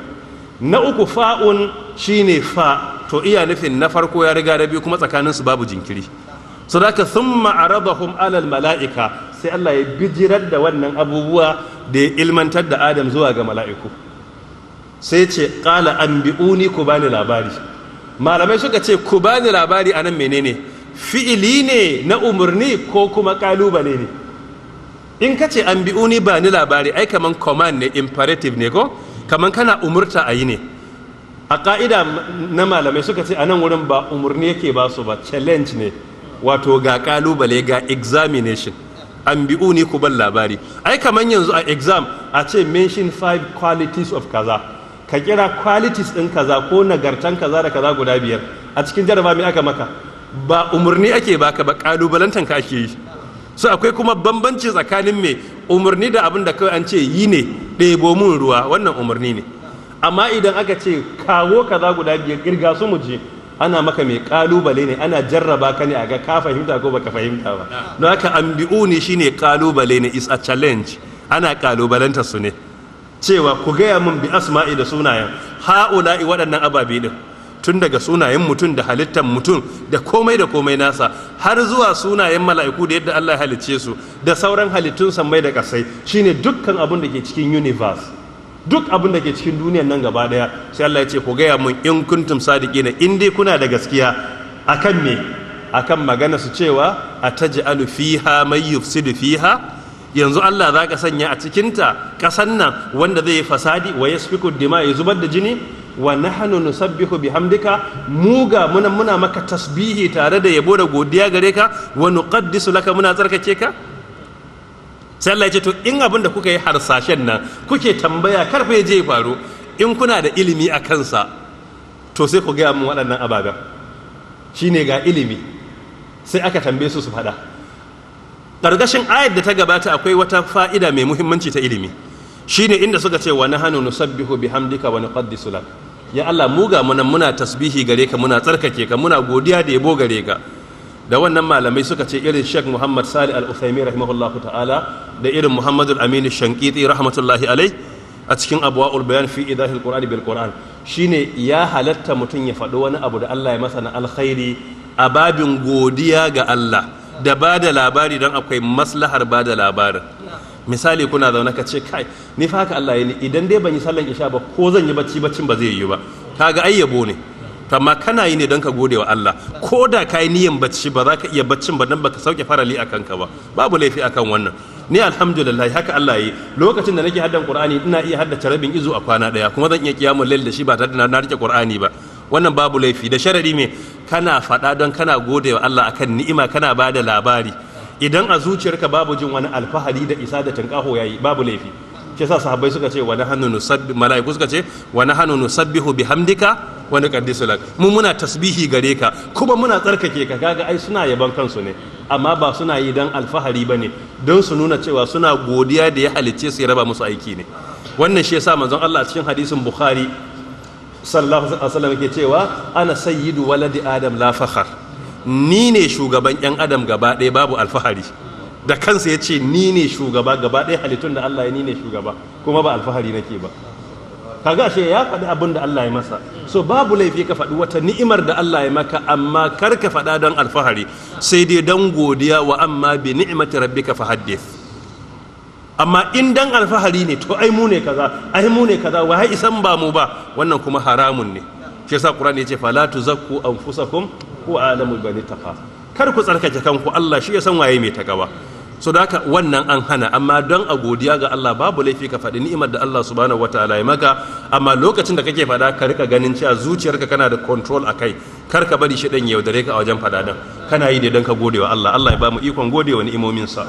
Na uku, fa'un, shine fa, to iya nufin na farko ya riga na biyu, kuma tsakaninsu babu jinkiri. So da thumma aradahum alal mala'ika, sai Allah ya bijirar da wannan abubuwa da ya ilmantar da Adam zuwa ga mala'iku. Sai ce qala anbi'uni, ku bani labari. Malamai suka ce ku bani labari anan menene? Fi'ili ne na umarni ko kuma kalubale ne? In ka ce anbi'uni, ba ni labari, ai kaman command ne, imperative ne, ko kaman kana umurta a yi ne. A ka'ida na malamai suka ce a nan wurin ba umarni yake ba su ba, challenge ne, wato ga kalubale, ga examination. Anbi'uni, ku ban labari. Ai kaman yanzu a exam a ce mention five qualities of kaza, ka kira qualities din kaza ko nagartan kaza da kaza guda biyar. A cikin jaraba mai aka maka? Ba umarni ake baka ba, kalubalantan ka ake yi. So akwai kuma bambanci tsakanin mai umarni da abin da kawai an ce yi ne, ɗebo mun ruwa, wannan umarni ne. Amma idan aka ce kawo kaza guda biyar, kirga su mu je, ana maka mai kalubale ne, ana jarraba ka ne a ga ka fahimta ko baka fahimta ba. Don haka anbi'uni shine kalubale ne, is a challenge, ana kalubalanta su ne cewa ku gaya min bi asma'i, da sunayen, ha'ula'i, waɗannan ababe din, tun daga sunayen mutum da halittar mutum da komai da komai nasa, har zuwa sunayen mala'iku da yadda Allah ya halicce su da sauran halittun sammai da kasai, shine dukkan abin da ke cikin universe, duk abin da ke cikin duniyan nan gaba daya. Sai Allah ya ce ku gaya mun in kuntum sadiqina, in dai kuna da gaskiya akan me? Akan magana su cewa ataj'alu fiha may yufsidu fiha, yanzu Allah za ka sanya a cikinta, ƙasan nan, wanda zai yi fasadi, wa yasfiku dima, ya zubar da jini, wa nahnu nusabbihu bihamdika, mu ga muna muna maka tasbihi tare da yabo da godiya gare ka, wa nuqaddisu laka, muna tsarkake ka. Sai Allah ya ce to in abin da kuka yi harsashen nan kuke tambaya karfe ya je faru, in kuna da ilimi a kansa, to sai ku gaya min waɗannan ababen. Shine ga ilimi, sai aka tambaye su su faɗa. Ƙarƙashin ayar da ta gabata akwai wata fa'ida mai muhimmanci ta ilimi, shine inda suka ce wa nahnu nusabbihu bihamdika wa nuqaddisu lak, ya Allah, mu ga muna muna tasbihi gare ka, muna tsarkake ka, muna godiya da yabo gare ka. Da wannan malamai suka ce, irin Sheikh Muhammad Salih Al-Uthaymeen rahimahullahu ta'ala da irin Muhammad Al-Amin Shankiti rahmatullahi alai a cikin Abwa'ul Bayan fi Idahil Qur'ani bil Qur'an, shine ya halatta mutum ya faɗi wani abu da Allah ya masa na alkhairi a babin godiya ga Allah da ba da labari, don akwai maslahar ba da labarin. Misali, kuna zaune ka ce kai, ni fa haka Allah ya ni, idan dai ban yi sallan isha ba, ko zan yi bacci, baccin ba zai yi ba. Kaga ai yabo ne, amma kana yi ne don ka gode wa Allah. Ko da ka yi niyan bacci, ba za ka iya baccin ba don baka sauke farali a kanka ba, babu laifi akan wannan. Ni alhamdulillah haka Allah yi, lokacin da nake haddan Qur'ani ina iya haddace rabin izu a kwana daya, kuma zan iya kiyamul lail da shi ba tare da na rike Qur'ani ba. Wannan babu laifi, da sharadi me? Kana faɗa don kana gode wa Allah akan ni'ima, kana ba da labari. Idan a zuciyarka babu jin wani alfahari da isa da tinkaho, yayi, babu laifi. Shi yasa sahabbai suka ce wa nahnu nusabbi, mala'iku suka ce wa nahnu nusabbihu bihamdika wa nuqaddisu lak, mu muna tasbihi gare ka kuma muna tsarkake ka. Kaga ai suna yaban kansu ne, amma ba suna yi dan alfahari bane, don su nuna cewa suna godiya da ya halicce su ya raba musu aiki ne. Wannan shi yasa manzon Allah a cikin hadisin Bukhari sallallahu alaihi wasallam yake cewa ana sayyidu waladi Adam la fakhar, ni ne shugaban yan Adam gaba ɗaya, babu alfahari. Da kansa ya ce ni ne shugaba gaba ɗaya halittun da Allah ya, ni ne shugaba, kuma ba alfahari nake ba. Kaga ashe ya faɗi abin da Allah ya masa. So babu laifi ka faɗi wata ni'imar da Allah ya maka, amma kar ka faɗa don alfahari, sai dai don godiya. Wa amma bi ni'mati rabbika fa haddith. Amma in dan alfahari ne, to ai mu ne kaza, ai mu ne kaza, wa isan ba mu ba, wannan kuma haramun ne. Shi yasa Qur'ani yace fala tuzakku anfusakum Huwa a'lamu biman ittaqa. Kar ku tsarkake kanku, Allah shi ya san waye mai takawa. So da haka wannan an hana, amma don a godiya ga Allah babu laifi ka faɗi ni'imar da Allah subhanahu wataala ya maka. Amma lokacin da kake faɗa, ka rika ganin cewa zuciyarka kana da control a kai. Kar ka bari shi ɗan yaudare ka a wajen faɗa din. Kana yi ne don ka gode wa Allah. Allah ya ba mu ikon gode wa ni'imominsa.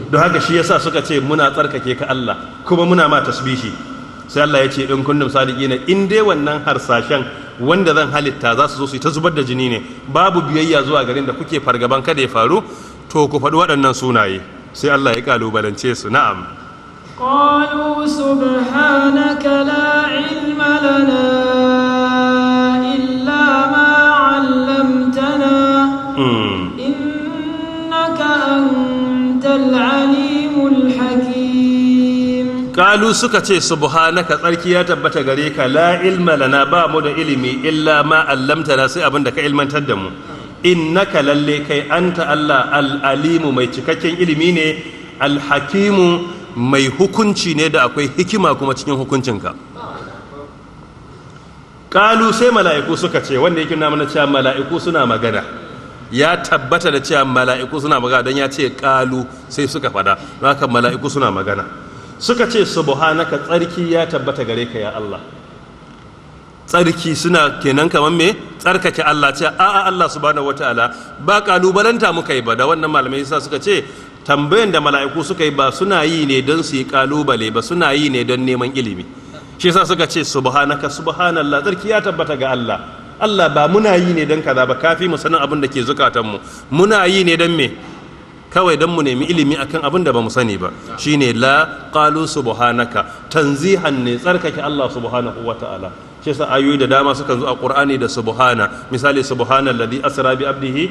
Don haka shi yasa suka ce, "Muna tsarkake ka Allah, kuma muna ma tasbihi." Sai Allah ya ce, "In kuntum sadiqina, in dai wannan harsashen wanda zan halitta za su zo su yi ta zubar da jini ne, babu biyayya zuwa garin da kuke fargaban kada ya faru, to ku faɗi waɗannan sunaye." Sai Allah ya kalubalance su. Na'am. قالوا سبحانك لا علم لنا إلا ما علمتنا إنك أنت العليم الحكيم. Kalu, suka ce, "Subhanaka, tsarki ya tabbata gare ka, la ilma lana, ba mu da ilimi, illa ma allamtana, sai abin da ka ilmantar da mu. Innaka, lalle kai, anta Allah, al-alimu, mai cikakken ilimi ne, al-hakimu, mai hukunci ne da akwai hikima kuma cikin hukuncinka." Kalu, sai mala'iku suka ce, wanda yake nuna mana cewa mala'iku suna magana. Ya tabbata da cewa mala'iku suna magana don ya ce kalu, sai suka fada. Don haka mala'iku suna magana. Suka ce, "Subhanaka, tsarki ya tabbata gare ka ya Allah." Tsarki suna kenan kamar me? Tsarkake Allah ce a'a, Allah subhanahu wataala ba kalubalanta muka yi ba. Da wannan malamai yasa suka ce tambayan da mala'iku suka yi ba suna yi ne don su yi kalubale ba, suna yi ne don neman ilimi. Shi yasa suka ce, "Subhanaka, subhanallah, tsarki ya tabbata ga Allah. Allah, ba muna yi ne don kaza ba, kafi mu sanin abin da ke zukatanmu. Muna yi ne don me? Kawai don mu nemi ilimi akan abin da ba mu sani ba." Shine la qalu subhanaka, tanzihan ne, tsarkake Allah subhanahu wata'ala. Shi yasa ayoyi da dama sukan zo a Qur'ani da subhana. Misali, subhanalladhi asra bi abdihi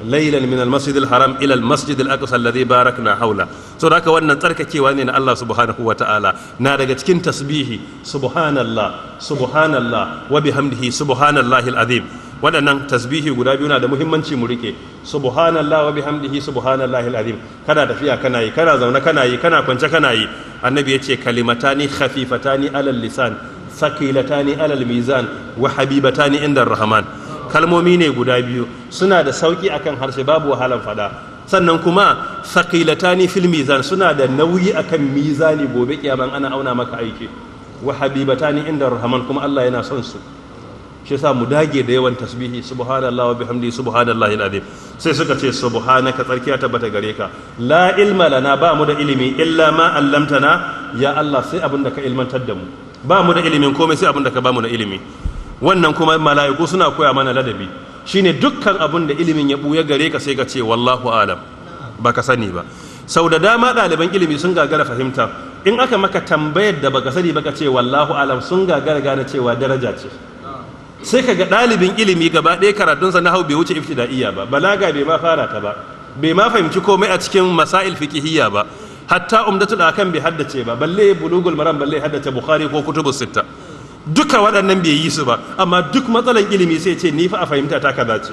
laylan min al-masjid al-haram ila al-masjid al-aqsa alladhi barakna hawla. So haka wannan tsarkakewa ne na Allah subhanahu wata'ala. Na daga cikin tasbihi, subhanallah, subhanallah wa bihamdihi, subhanallahi al-azim. Waɗannan tasbihi guda biyu na da muhimmanci mu rike: subhanallah wa bihamdihi, subhanallahi alazim. Kana tafiya kana yi, kana zaune kana yi, kana kwance kana yi. Annabi ya ce, "Kalimatani khafifatani alal lisan, thaqilatani alal mizan, wa habibatani inda rahman." Kalmomi ne guda biyu, suna da sauki akan harshe, babu wahalan fada. Sannan kuma thaqilatani fil mizan, suna da nauyi akan mizani gobe kiyaman ana auna maka aiki. Wa habibatani inda rahman, kuma Allah yana son su. Shi yasa mu dage da yawan tasbihi, subhanallah wa bihamdi, subhanallahi alazim. Sai suka ce, "Subhanaka, tsarki ya tabbata gare ka, la ilma lana, ba mu da ilimi, illa ma allamtana, ya Allah, sai abin da ka ilmantar da mu. Ba mu da ilimin komai sai abin da ka ba mu na ilimi." Wannan kuma mala'iku suna koya mana ladabi, shine dukkan abin da ilimin ya buya gare ka, sai ka ce wallahu alam, baka sani ba. Sau da dama ɗaliban ilimi sun gagara fahimta, in aka maka tambayar da baka sani baka ce wallahu alam, sun gagara gane cewa daraja ce. Sai ka ga ɗalibin ilimi gaba ɗaya karatunsa na hau bai wuce ibtida'iyya ba, balaga bai ma fara ta ba, bai ma fahimci komai a cikin masail fiqhiyya ba, hatta umdatul ahkam bai haddace ba, balle bulugul maram, balle haddace Bukhari ko kutubus sitta. Duka waɗannan bai yi su ba, amma duk matsalan ilimi sai ce, "Ni fa a fahimta ta kaza ce."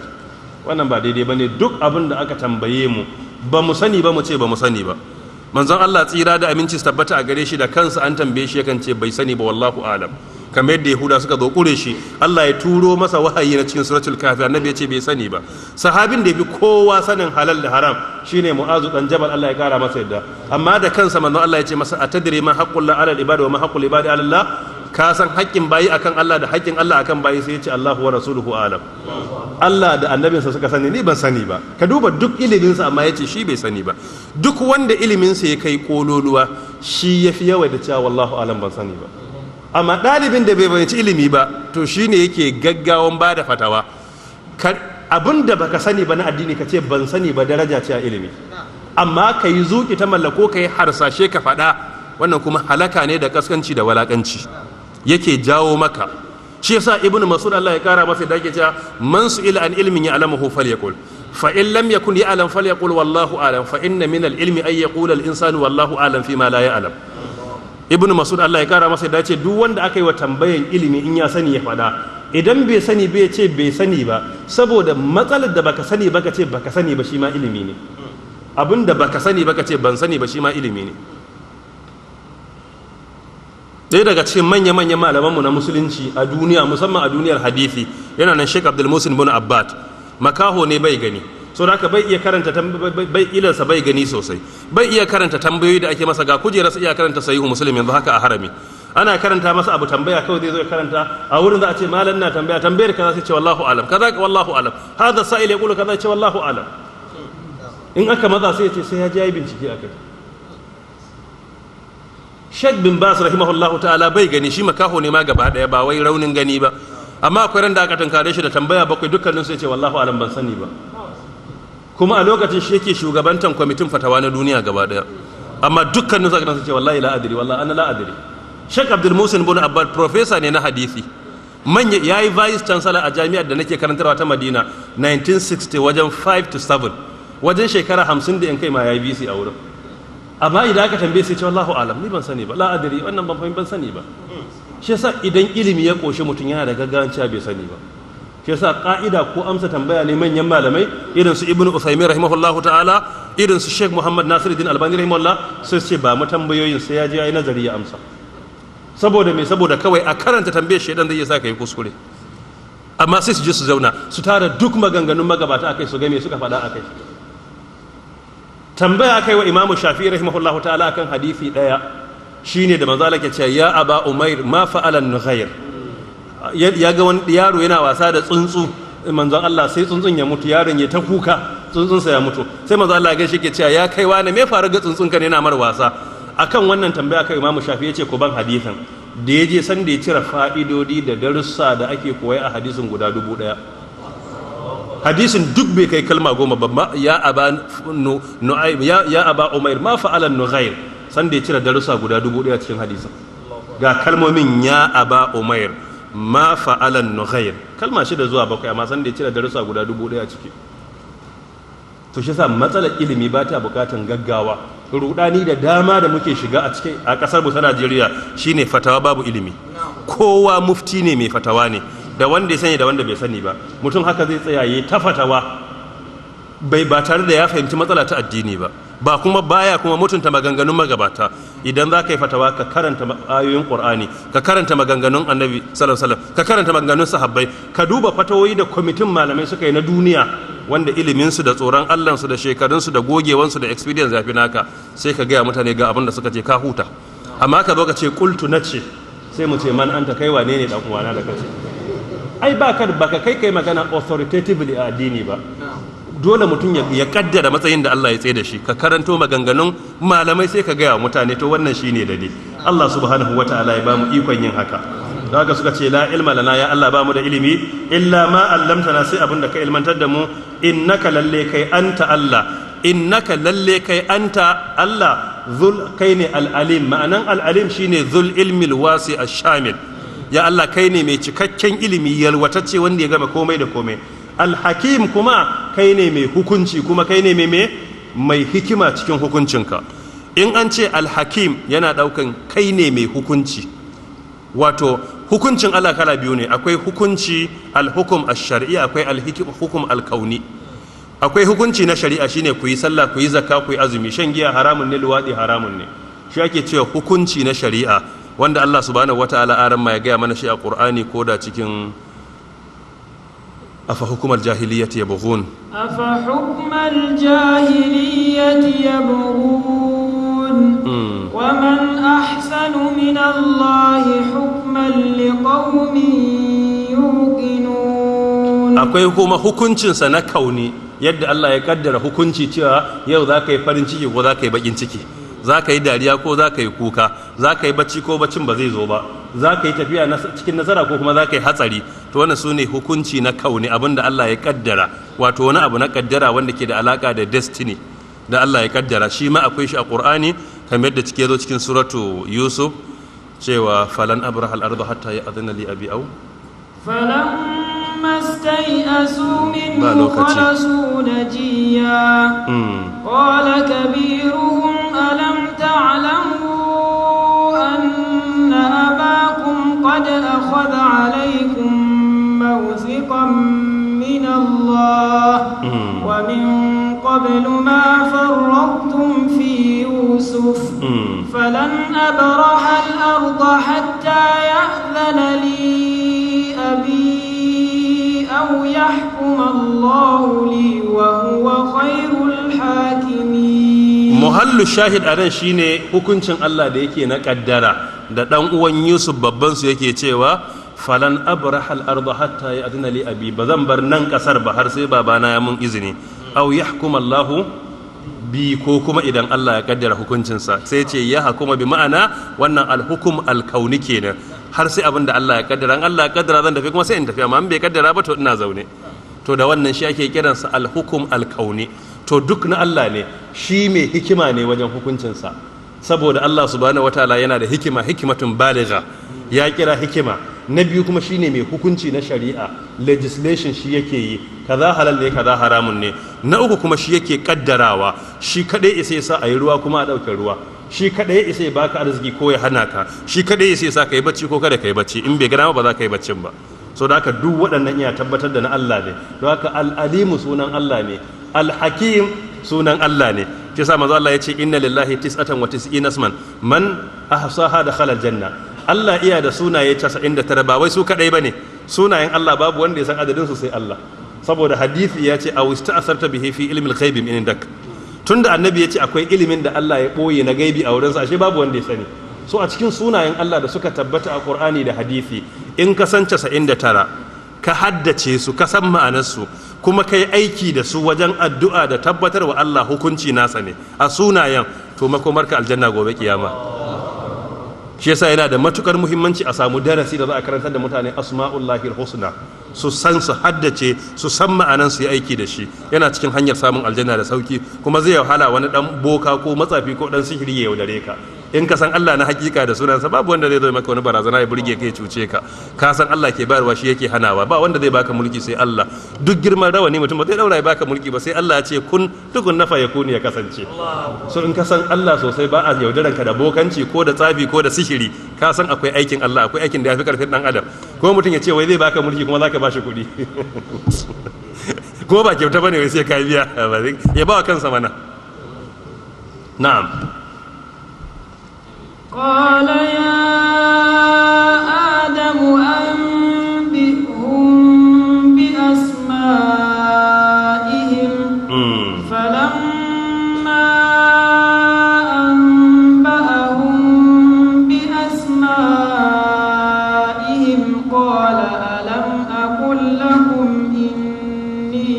Wannan ba daidai bane. Duk abin da aka tambaye mu ba mu sani ba, mu ce ba mu sani ba. Manzon Allah, tsira da aminci su tabbata a gare shi, da kansa an tambaye shi yakan ce bai sani ba, wallahu alam. Kamar yadda Yahuda suka zo kure shi, Allah ya turo masa wahayi na cikin suratul Kafi, annabi ya ce bai sani ba. Sahabin da ya fi kowa sanin halal da haram shine Mu'azu dan Jabal, Allah ya kara masa yadda. Amma da kansa manzon Allah ya ce masa, "Atadri ma haqqul ala al ibadi wa ma haqqul ibadi ala Allah? Ka san haƙƙin bayi akan Allah da haƙƙin Allah akan bayi?" Sai ya ce, "Allahu wa rasuluhu alam." Allah da annabinsa suka sani, ni ban sani ba. Ka duba duk iliminsa, amma ya ce shi bai sani ba. Duk wanda iliminsa ya kai kololuwa, shi ya fi yawa da cewa wallahu alam, ban sani ba. Amma ɗalibin da bai fahimci ilimi ba, to shine yake gaggawan ba da fatawa. Abin da baka sani ba na addini, ka ce ban sani ba, daraja ce a ilimi. Amma ka yi zuƙi ta mallako, ka yi harsashe ka faɗa, wannan kuma halaka ne da kaskanci da walakanci yake jawo maka. Shi yasa Ibnu Mas'ud, Allah ya kara masa da, yake cewa, "Man su'ila an ilmin ya'lamuhu falyaqul, fa in lam yakun ya'lam falyaqul wallahu a'lam, fa inna min al-ilmi ay yaqula al-insanu wallahu a'lam fi ma la ya'lam." Ibnu Mas'ud, Allah ya kara masa da, ce duk wanda aka yi wa tambayan ilimi, in ya sani ya faɗa, idan bai sani bai ce bai sani ba, saboda matsalar da baka sani baka ce baka sani ba, shi ma ilimi ne. Abin da baka sani baka ce ban sani ba, shi ma ilimi ne. Ɗaya daga cikin manya-manyan malamanmu na musulunci a duniya, musamman a duniyar hadisi, yana nan, Sheikh Abdul Musin bin Abbad. Makaho ne, bai gani. So da haka bai iya karanta, bai ilansa bai gani sosai, bai iya karanta tambayoyi da ake masa. Ga kujerarsa, iya karanta Sahihu Muslim. Yanzu haka a Harami ana karanta masa abu, tambaya kawai zai zo ya karanta. A wurin za a ce, "Malam, na tambaya, tambayar kaza." Sai ce, "Wallahu alam kaza, wallahu alam, hadha sa'il yaqulu kaza." Ce, "Wallahu alam." In aka maza sai ya ce sai ya je ya yi bincike akai. Sheikh bin Bas rahimahullahu ta'ala bai gani, shi makaho ne ma gaba daya, ba wai raunin gani ba. Amma akwai ran da aka tunkare shi da tambaya bakwai, dukkanin su ya ce, "Wallahu alam, ban sani ba." Kuma a lokacin shi yake shugabantan kwamitin fatawa na duniya gaba daya, amma dukkanin su aka ce, "Wallahi la adri, wallahi ana la adri." Sheikh Abdul Musin bin Abbad professor ne na hadisi, manya yayi vice chancellor a jami'ar da nake karantarwa ta Madina 1960 wajen 5 to 7, wajen shekara 50 da yan kai ma yayi VC a wurin. Amma idan aka tambaye sai ce, "Wallahu alam, ni ban sani ba, la adri, wannan ban fahimci, ban sani ba." Shi yasa idan ilimi ya koshi mutum, yana da gaggawan cewa bai sani ba. Shi yasa ka'ida ko amsa tambaya ne, manyan malamai irin su Ibnu Usaymin rahimahullahu ta'ala, irin su Sheikh Muhammad Nasiruddin Albani rahimahullah, sai ce ba mu tambayoyin, sai ya je yayi nazari ya amsa. Saboda me? Saboda kawai a karanta tambayar, shedan zai iya sa kai kuskure. Amma sai su je su zauna su tara duk maganganun magabata akai, su ga me suka faɗa akai. Tambaya akai wa Imamu Shafi'i rahimahullahu ta'ala akan hadisi daya, shine da manzo Allah ke cewa, "Ya Aba Umair, ma fa'ala nughair?" Ya ga wani yaro yana wasa da tsuntsu, manzon Allah, sai tsuntsun ya mutu. Yaron ya ta kuka, tsuntsunsa ya mutu. Sai manzon Allah ya gaishe ke cewa, "Ya kai wani, me faru ga tsuntsun ka ne yana mar wasa?" Akan wannan tambaya kai Imamu Shafi ya ce, "Ku ban hadisin." Da ya je, san da ya cire fa'idodi da darussa da ake koya a hadisin guda 1000. Hadisin duk bai kai kalma 10 ba. "Ya Aba Nu'aym, ya Aba Umair, ma fa'ala nughair?" San da ya cire darussa guda 1000 cikin hadisin. Ga kalmomin, "Ya Aba Umair, ma fa'ala nughair", kalma shida zuwa bakwai, amma san da ya cire darussa guda 1000 ciki. To shi yasa matsalar ilimi ba ta bukatan gaggawa. Rudani da dama da muke shiga a cikin a kasar mu ta Najeriya shine fatawa babu ilimi. Kowa mufti ne, mai fatawa ne, da wanda ya sani da wanda bai sani ba. Mutum haka zai tsaya yayi ta fatawa bai ba tare da ya fahimci matsala ta addini ba, ba kuma baya kuma mutunta maganganun magabata. Idan za ka yi fatawa, ka karanta ayoyin Qur'ani, ka karanta maganganun Annabi sallallahu alaihi wasallam, ka karanta maganganun sahabbai, ka duba fatawoyi da kwamitin malamai suka yi na duniya, wanda iliminsu da tsoron Allahnsu da shekarunsu da gogewansu da experience yafi naka, sai ka gaya mutane ga abin da suka ce, ka huta. Amma ka zo ka ce, "Qultu", na ce, sai mu ce, "Man anta?" Kai wane ne, dan uwana, da kace? Ai ba ka baka kai kai magana authoritatively a addini ba. Dole mutum ya kaddara matsayin da Allah ya tsaye da shi. Ka karanto maganganun malamai, sai ka gaya wa mutane. To wannan shine dade. Allah subhanahu wataala ya bamu ikon yin haka. Da haka suka ce, "La ilma lana", ya Allah, bamu da ilimi, "illa ma allamtana", sai abin da ka ilmantar da mu. "Innaka", lalle kai, "anta", Allah, "innaka", lalle kai, "anta", Allah, "zul", kai ne, "al-alim". Ma'anan al-alim shine zul ilmil wasi ash-shamil. Ya Allah, kai ne mai cikakken ilimi yalwatacce wanda ya gama komai da komai. Alhakim kuma, kai ne mai hukunci, kuma kai ne mai hikima cikin hukuncinka. In an ce alhakim, yana daukan kai ne mai hukunci. Wato hukuncin Allah kala biyu ne: akwai hukunci alhukum ash-shar'i, akwai alhukum alkauni. Akwai hukunci na shari'a, shine ku yi sallah, ku yi zakka, ku yi azumi, shan giya haramun ne, luwadi haramun ne. Shi ake cewa hukunci na shari'a, wanda Allah subhanahu wataala aran ma ya gaya mana shi a Qur'ani, ko da cikin afa hukumar jahiliyyati yabghun. أفحكم الجاهلية يبغون ومن أحسن من الله حكما لقوم يوقنون. Akwai kuma hukuncinsa na kauni, yadda Allah ya kaddara hukunci cewa yau za ka yi farin ciki ko za ka yi bakin ciki, za ka yi dariya ko za ka yi kuka, za ka yi bacci ko baccin ba zai zo ba, za ka yi tafiya cikin nasara ko kuma za ka yi hatsari. To wannan su ne hukunci na kauni, abin da Allah ya kaddara, wato wani abu na kaddara wanda ke da alaka da destiny da Allah ya kaddara. Shi ma akwai shi a Qur'ani, kamar yadda cike zo cikin suratu Yusuf cewa falan abraha al-ardu hatta ya'dhana li abi aw فلما استيئسوا ba منه lokaci. خلصوا نجيا. قال كبيرهم، ألم تعلموا أن أباكم قد أخذ عليكم موثقا من الله ومن قبل ما فرطتم في يوسف؟ فلن أبرح الأرض حتى يأذن لي أبي أو يحكم الله. Muhallu shahid a nan shine hukuncin Allah da yake na kaddara, da dan uwan Yusuf babban su yake cewa falan abraha al-ardh hatta ya'dina li abi, bazan bar nan kasar ba har sai babana ya mun izini, aw yahkum Allahu bi, ko kuma idan Allah ya kaddara hukuncinsa. Sai ce ya hakuma, bi ma'ana wannan alhukum alkauni kenan, har sai abin da Allah ya kaddara. In Allah ya kaddara zan tafi kuma sai in tafi, amma in bai kaddara ba to ina zaune. To da wannan shi ake kiransa alhukum alkauni. To duk na Allah ne, shi mai hikima ne wajen hukuncinsa, saboda Allah subhanahu wataala yana da hikima, hikimatun baligha, ya kira hikima. Na biyu kuma shine mai hukunci na shari'a, legislation shi yake yi, kaza halal ne, kaza haramun ne. Na uku kuma shi yake kaddarawa, shi kadai isa ya sa a yi ruwa kuma a ɗauke ruwa, shi kadai isa ya baka arziki ko ya hana ka, shi kadai isa ya sa ka yi bacci ko kada ka yi bacci, in bai gana ba za ka yi baccin ba. So da haka duk waɗannan iya tabbatar da na Allah ne. Don haka Al'alimu sunan Allah ne, Alhakim sunan Allah ne. Shi sa manzo Allah ya ce inna lillahi tis'atan wa tis'ina isman man ahsaha dakhala aljanna. Allah iya da sunaye 99, ba wai su kadai bane sunayen Allah, babu wanda ya san adadin su sai Allah, saboda hadisi ya ce aw ista'sarta bihi fi ilmi al-ghaibi min indak. Tunda annabi ya ce akwai ilimin da Allah ya boye na gaibi a wurinsa, ashe babu wanda ya sani. So a cikin sunayen Allah da suka tabbata a Qur'ani da hadisi, in ka san 99 ka haddace su, ka san ma'anarsu, kuma kai aiki da su wajen addu'a da tabbatar wa Allah hukunci nasa ne a sunayen, to makomarka aljanna gobe kiyama. Shi yasa yana da matukar muhimmanci a samu darasi da za a karantar da mutane asma'ullahi husna, su san, su haddace, su san ma'anan, su yi aiki da shi. Yana cikin hanyar samun aljanna da sauki, kuma zai wahala wani dan boka ko matsafi ko dan sihiri ya yaudare ka. In ka san Allah na hakika da sunansa, babu wanda zai zo maka wani barazana ya burge ka, ya cuce ka. Ka san Allah ke bayarwa, shi yake hanawa, ba wanda zai baka mulki sai Allah. Duk girman rawani mutum ba zai daura ya baka mulki ba, sai Allah ya ce kun tukun nafa ya kuni ya kasance. So in ka san Allah sosai, ba a yaudaran ka da bokanci ko da tsafi ko da sihiri. Ka san akwai aikin Allah, akwai aikin da ya fi karfin dan adam. Ko mutum ya ce wai zai baka mulki kuma zaka bashi kuɗi, kuma ba kyauta bane, wai sai ka biya, ya ba wa kansa mana. Na'am. قال يا آدم أنبئهم بأسمائهم. فلما أنبأهم بأسمائهم قال ألم أقل لكم إني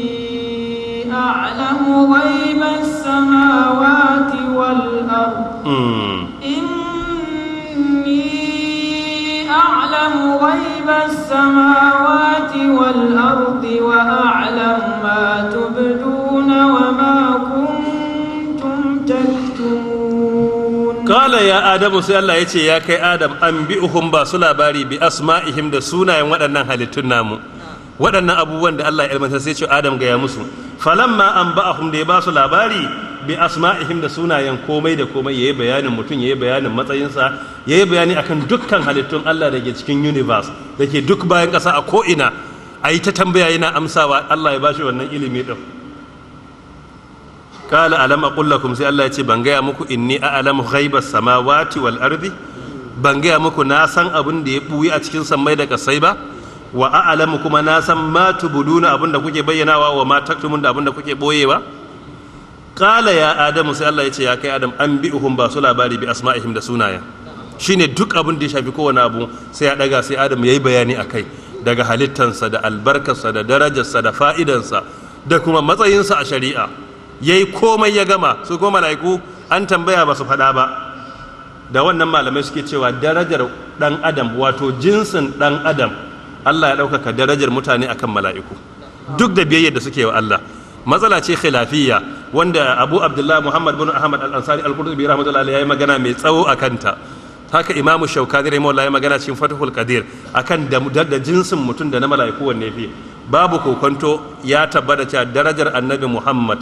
أعلم غيب السماوات والأرض، إني أعلم غيب السماوات والأرض وأعلم ما تبدون وما كنتم تكتمون. Kala ya Adamu, sai Allah ya ce ya kai Adam, anbi'uhum, ba su labari, bi asma'ihim, da sunayen waɗannan halittun namu, waɗannan abubuwan da Allah ya ilmanta. Sai ce Adam gaya musu. Falamma anba'ahum, da ya ba su labari, bi asma'ihim, da sunayen komai da komai, yayi bayanin mutum, yayi bayanin matsayinsa, yayi bayani akan dukkan halittun Allah da ke cikin universe, da ke duk bayan ƙasa a ko'ina, a yi ta tambaya yana amsawa. Allah ya bashi wannan ilimi din. Kala alam aqul lakum, sai Allah ya ce ban gaya muku inni a'lamu ghaibas samawati wal ardi, ban gaya muku na san abin da ya buyi a cikin sammai da kasai ba? Wa a'lamu, kuma na san, ma tubuduna, abin da kuke bayyanawa, wa ma taktumun, da abin da kuke boyewa. Kala ya Adamu, sai Allah ya ce ya kai Adam, anbi'uhum, ba su labari, bi asma'ihim, da sunayen. Shine duk abin da ya shafi kowane abu sai ya daga, sai Adam yayi bayani akai, daga halittansa da albarkarsa da darajarsa da fa'idansa da kuma matsayinsa a shari'a. Yayi komai ya gama. Su kuma mala'iku an tambaya ba su faɗa ba. Da wannan malamai suke cewa darajar ɗan adam, wato jinsin ɗan adam, Allah ya ɗaukaka darajar mutane akan mala'iku, duk da biyayyar da suke wa Allah. Matsala ce khilafiyya wanda Abu Abdullah Muhammad bin Ahmad Al-Ansari Al-Qurtubi rahmatullahi alayhi yayi magana mai tsawo a kanta. Haka Imamu Shaukani rahimahullah ya magana cikin Fathul Qadir akan da jinsin mutum da na mala'iku wanne fi. Babu kokonto, ya tabbata cewa darajar Annabi Muhammad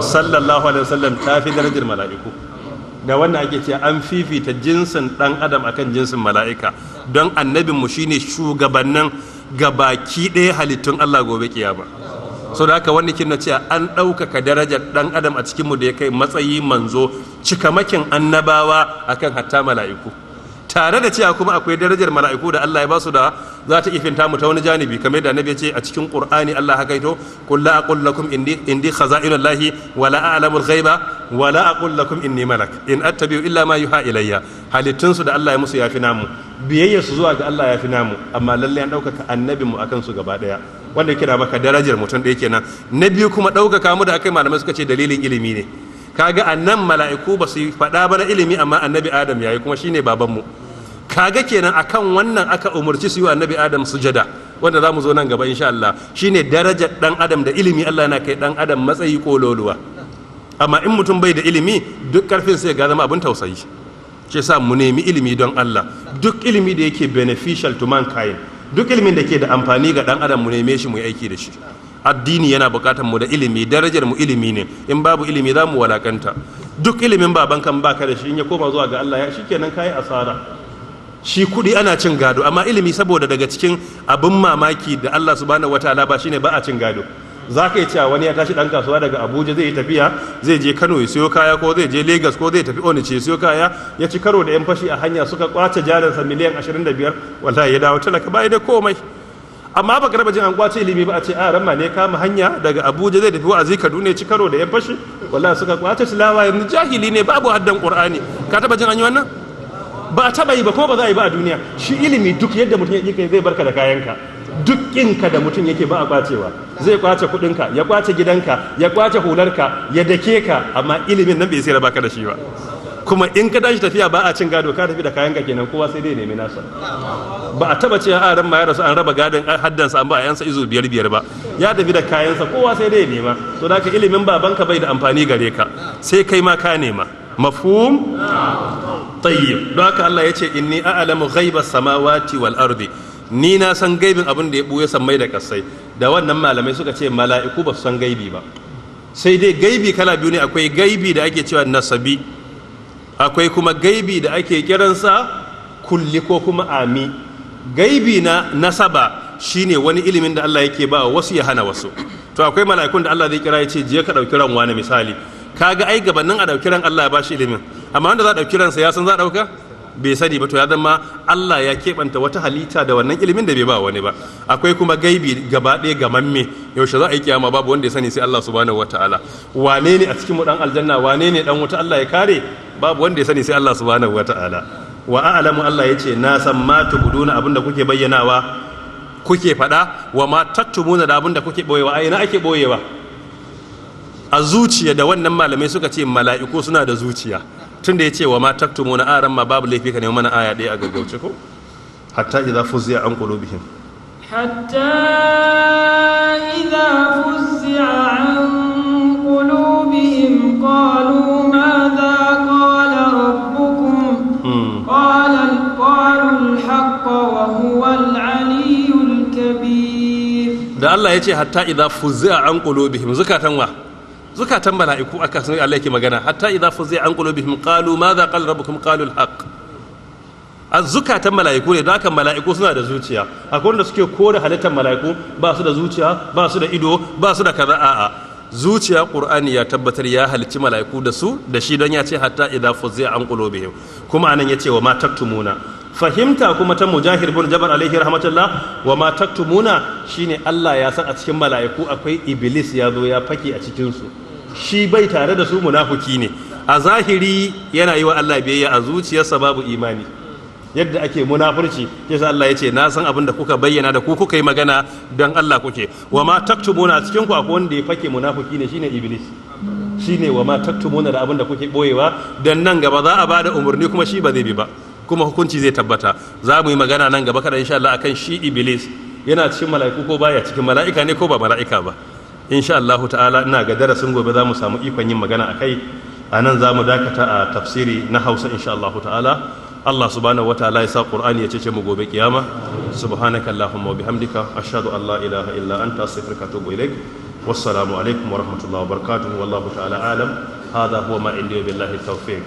sallallahu alaihi wasallam ta fi darajar mala'iku. Da wannan ake cewa an fifita jinsin dan adam akan jinsin mala'ika, don annabinmu shine shugabannin gabaki ɗaya halittun Allah gobe kiyama. So da haka wani kin cewa an ɗaukaka darajar ɗan adam a cikinmu da ya kai matsayi manzo cikamakin annabawa akan hatta mala'iku. Tare da cewa kuma akwai darajar mala'iku da Allah ya ba su da za ta ifinta mu ta wani janibi, kamar yadda Annabi ya ce a cikin Qur'ani, Allah haka ito: "Qul la aqul lakum indi khaza'inullahi wa la a'lamu al-ghaiba wa la aqul lakum inni malak, in attabi'u illa ma yuha ilayya." Halittun su da Allah ya musu yafi namu, biyayya su zuwa ga Allah yafi namu, amma lalle an ɗaukaka annabin mu akan su gaba ɗaya, wanda yake da baka darajar mutum ɗaya kenan. Na biyu kuma, ɗaukaka mu da akai, malamai suka ce dalilin ilimi ne. Kaga annan mala'iku ba su faɗa ba na ilimi, amma Annabi Adam yayi, kuma shine babanmu. Kaga kenan akan wannan aka umarci su yi wa Annabi Adam sujada, wanda za mu zo nan gaba insha Allah. Shine darajar dan adam da ilimi, Allah yana kai dan adam matsayi kololuwa. Amma in mutum bai da ilimi, duk karfin sai ga zama abin tausayi. Shi yasa mu nemi ilimi don Allah. Duk ilimi da yake beneficial to mankind, duk ilimin da ke da amfani ga dan adam, mu neme shi, mu yi aiki da shi. Addini yana bukatar mu da ilimi. Darajar mu ilimi ne. In babu ilimi, za mu walakanta. Duk ilimin baban kan baka da shi, in ya koma zuwa ga Allah, ya shikenan, kai asara. Shi kudi ana cin gado, amma ilimi, saboda daga cikin abin mamaki da Allah Subhanahu wataala ba shine ba a cin gado. Za ka yi cewa wani ya tashi dan kasuwa daga Abuja, zai yi tafiya, zai je Kano ya siyo kaya, ko zai je Lagos, ko zai tafi Onitsha ya siyo kaya, ya ci karo da yan fashi a hanya, suka kwace jarinsa miliyan 25. Wallahi ya dawo talaka, bai da komai. Amma baka raba jin an kwace ilimi ba, a ce a ramma ne kama hanya daga Abuja zai tafi wa'azi Kaduna, ya ci karo da yan fashi, wallahi suka kwace tilawa, yanzu jahili ne, babu haddan Qur'ani. Ka taba jin an yi wannan? Ba a taba yi ba, kuma ba za a yi ba a duniya. Shi ilimi, duk yadda mutum ya zai barka da kayanka, duk ƙinka da mutum yake, ba a kwacewa. Zai kwace kudinka, ya kwace gidanka, ya kwace hularka, ya dake ka, amma ilimin nan bai sai baka da shi ba. Kuma in ka tashi tafiya, ba a cin gado. Ka tafi da kayanka kenan, kowa sai dai nemi nasa. Ba a taba cewa a ran ma ya rasu, an raba gadon haddansa, an ba a yansa izu biyar biyar ba. Ya tafi da kayansa, kowa sai dai nema. To da ilimin babanka bai da amfani gare ka, sai kai ma ka nema. Mafhum? Tayyib. Don haka Allah ya ce: "Inni a'lamu ghaibas samawati wal ardi." Ni na san gaibin abin da ya buya sammai da kasai. Da wannan malamai suka ce mala'iku ba su san gaibi ba. Sai dai gaibi kala biyu ne: akwai gaibi da ake cewa nasabi, akwai kuma gaibi da ake kiransa kulli ko kuma ami. Gaibi na nasaba shine wani ilimin da Allah yake ba wasu, ya hana wasu. To akwai mala'ikun da Allah zai kira ya ce, "Je ka ɗauki ran wani," misali. Kaga ai gabanin a ɗauki ran, Allah ya bashi ilimin. Amma wanda za a ɗauki ransa, ya san za a ɗauka? Bai sani ba. To ya zama Allah ya keɓanta wata halitta da wannan ilimin da bai ba wani ba. Akwai kuma gaibi gaba ɗaya gamamme. Yaushe za a yi kiyama, babu wanda ya sani sai Allah Subhanahu wataala. Wane ne a cikin mu dan aljanna, wane ne dan wuta, Allah ya kare, babu wanda ya sani sai Allah Subhanahu wataala. "Wa a'lamu," Allah ya ce, "na san ma tubduna," abinda kuke bayyanawa, kuke faɗa, "wa ma taktumuna," da abinda kuke boyewa. A ina ake boyewa? A zuciya. Da wannan malamai suka ce mala'iku suna da zuciya, tunda ya ce "wa ma taktumuna". Aran ma, babu laifi ka nemi mana aya ɗaya a gaggauce, ko "hatta idza fuzzi'a an qulubihim". حتى إذا فزع عن قلوبهم قالوا ماذا قال ربكم؟ قالوا الحق وهو العلي الكبير. Da Allah ya ce "hatta idza fuzzi'a an qulubihim", zukatan wa? Zukatan mala'iku aka san Allah yake magana. "Hatta idza fuzzi'a an qulubihim qalu madha qala rabbukum qalu al-haqq." A zukatan mala'iku ne. Don haka mala'iku suna da zuciya. Akwai wanda suke kore halittar mala'iku, ba su da zuciya, ba su da ido, ba su da kaza. A'a, zuciya Qur'ani ya tabbatar ya halicci mala'iku da su da shi, don ya ce "hatta idza fuzzi'a an qulubihim". Kuma anan ya ce "wa ma taktumuna". Fahimta kuma ta Mujahid bin Jabal alaihi rahmatullah, "wa ma taktumuna" shine Allah ya san a cikin mala'iku akwai Iblis, ya zo ya fake a cikin su. Shi bai tare da su, munafuki ne. A zahiri yana yi wa Allah biyayya, a zuciyarsa babu imani. Yadda ake munafurci yasa Allah ya ce na san abin da kuka bayyana, da ku kuka yi magana don Allah kuke. "Wa ma taktumuna", a cikin ku akwai wanda ya fake, munafuki ne, shine Iblis. Shine "wa ma taktumuna", da abin da kuke boyewa, dan nan gaba za a bada umarni kuma shi ba zai bi ba, kuma hukunci zai tabbata. Za mu yi magana nan gaba kada insha Allah akan shi Iblis, yana cikin mala'iku ko baya cikin, mala'ika ne ko ba mala'ika ba. Insha Allah ta'ala, ina ga darasin gobe za mu samu ikon yin magana akai. A nan za mu dakata a tafsiri na Hausa insha Allah ta'ala. Allah Subhanahu wa ta'ala ya sa Qur'ani ya cece mu gobe kiyama. Subhanaka allahumma wa bihamdika, ashhadu an la ilaha illa anta, astaghfiruka wa atubu ilaik. Wassalamu alaikum wa rahmatullahi wa barakatuh. Wallahu ta'ala alam. Hadha huwa ma indi, billahi tawfiq.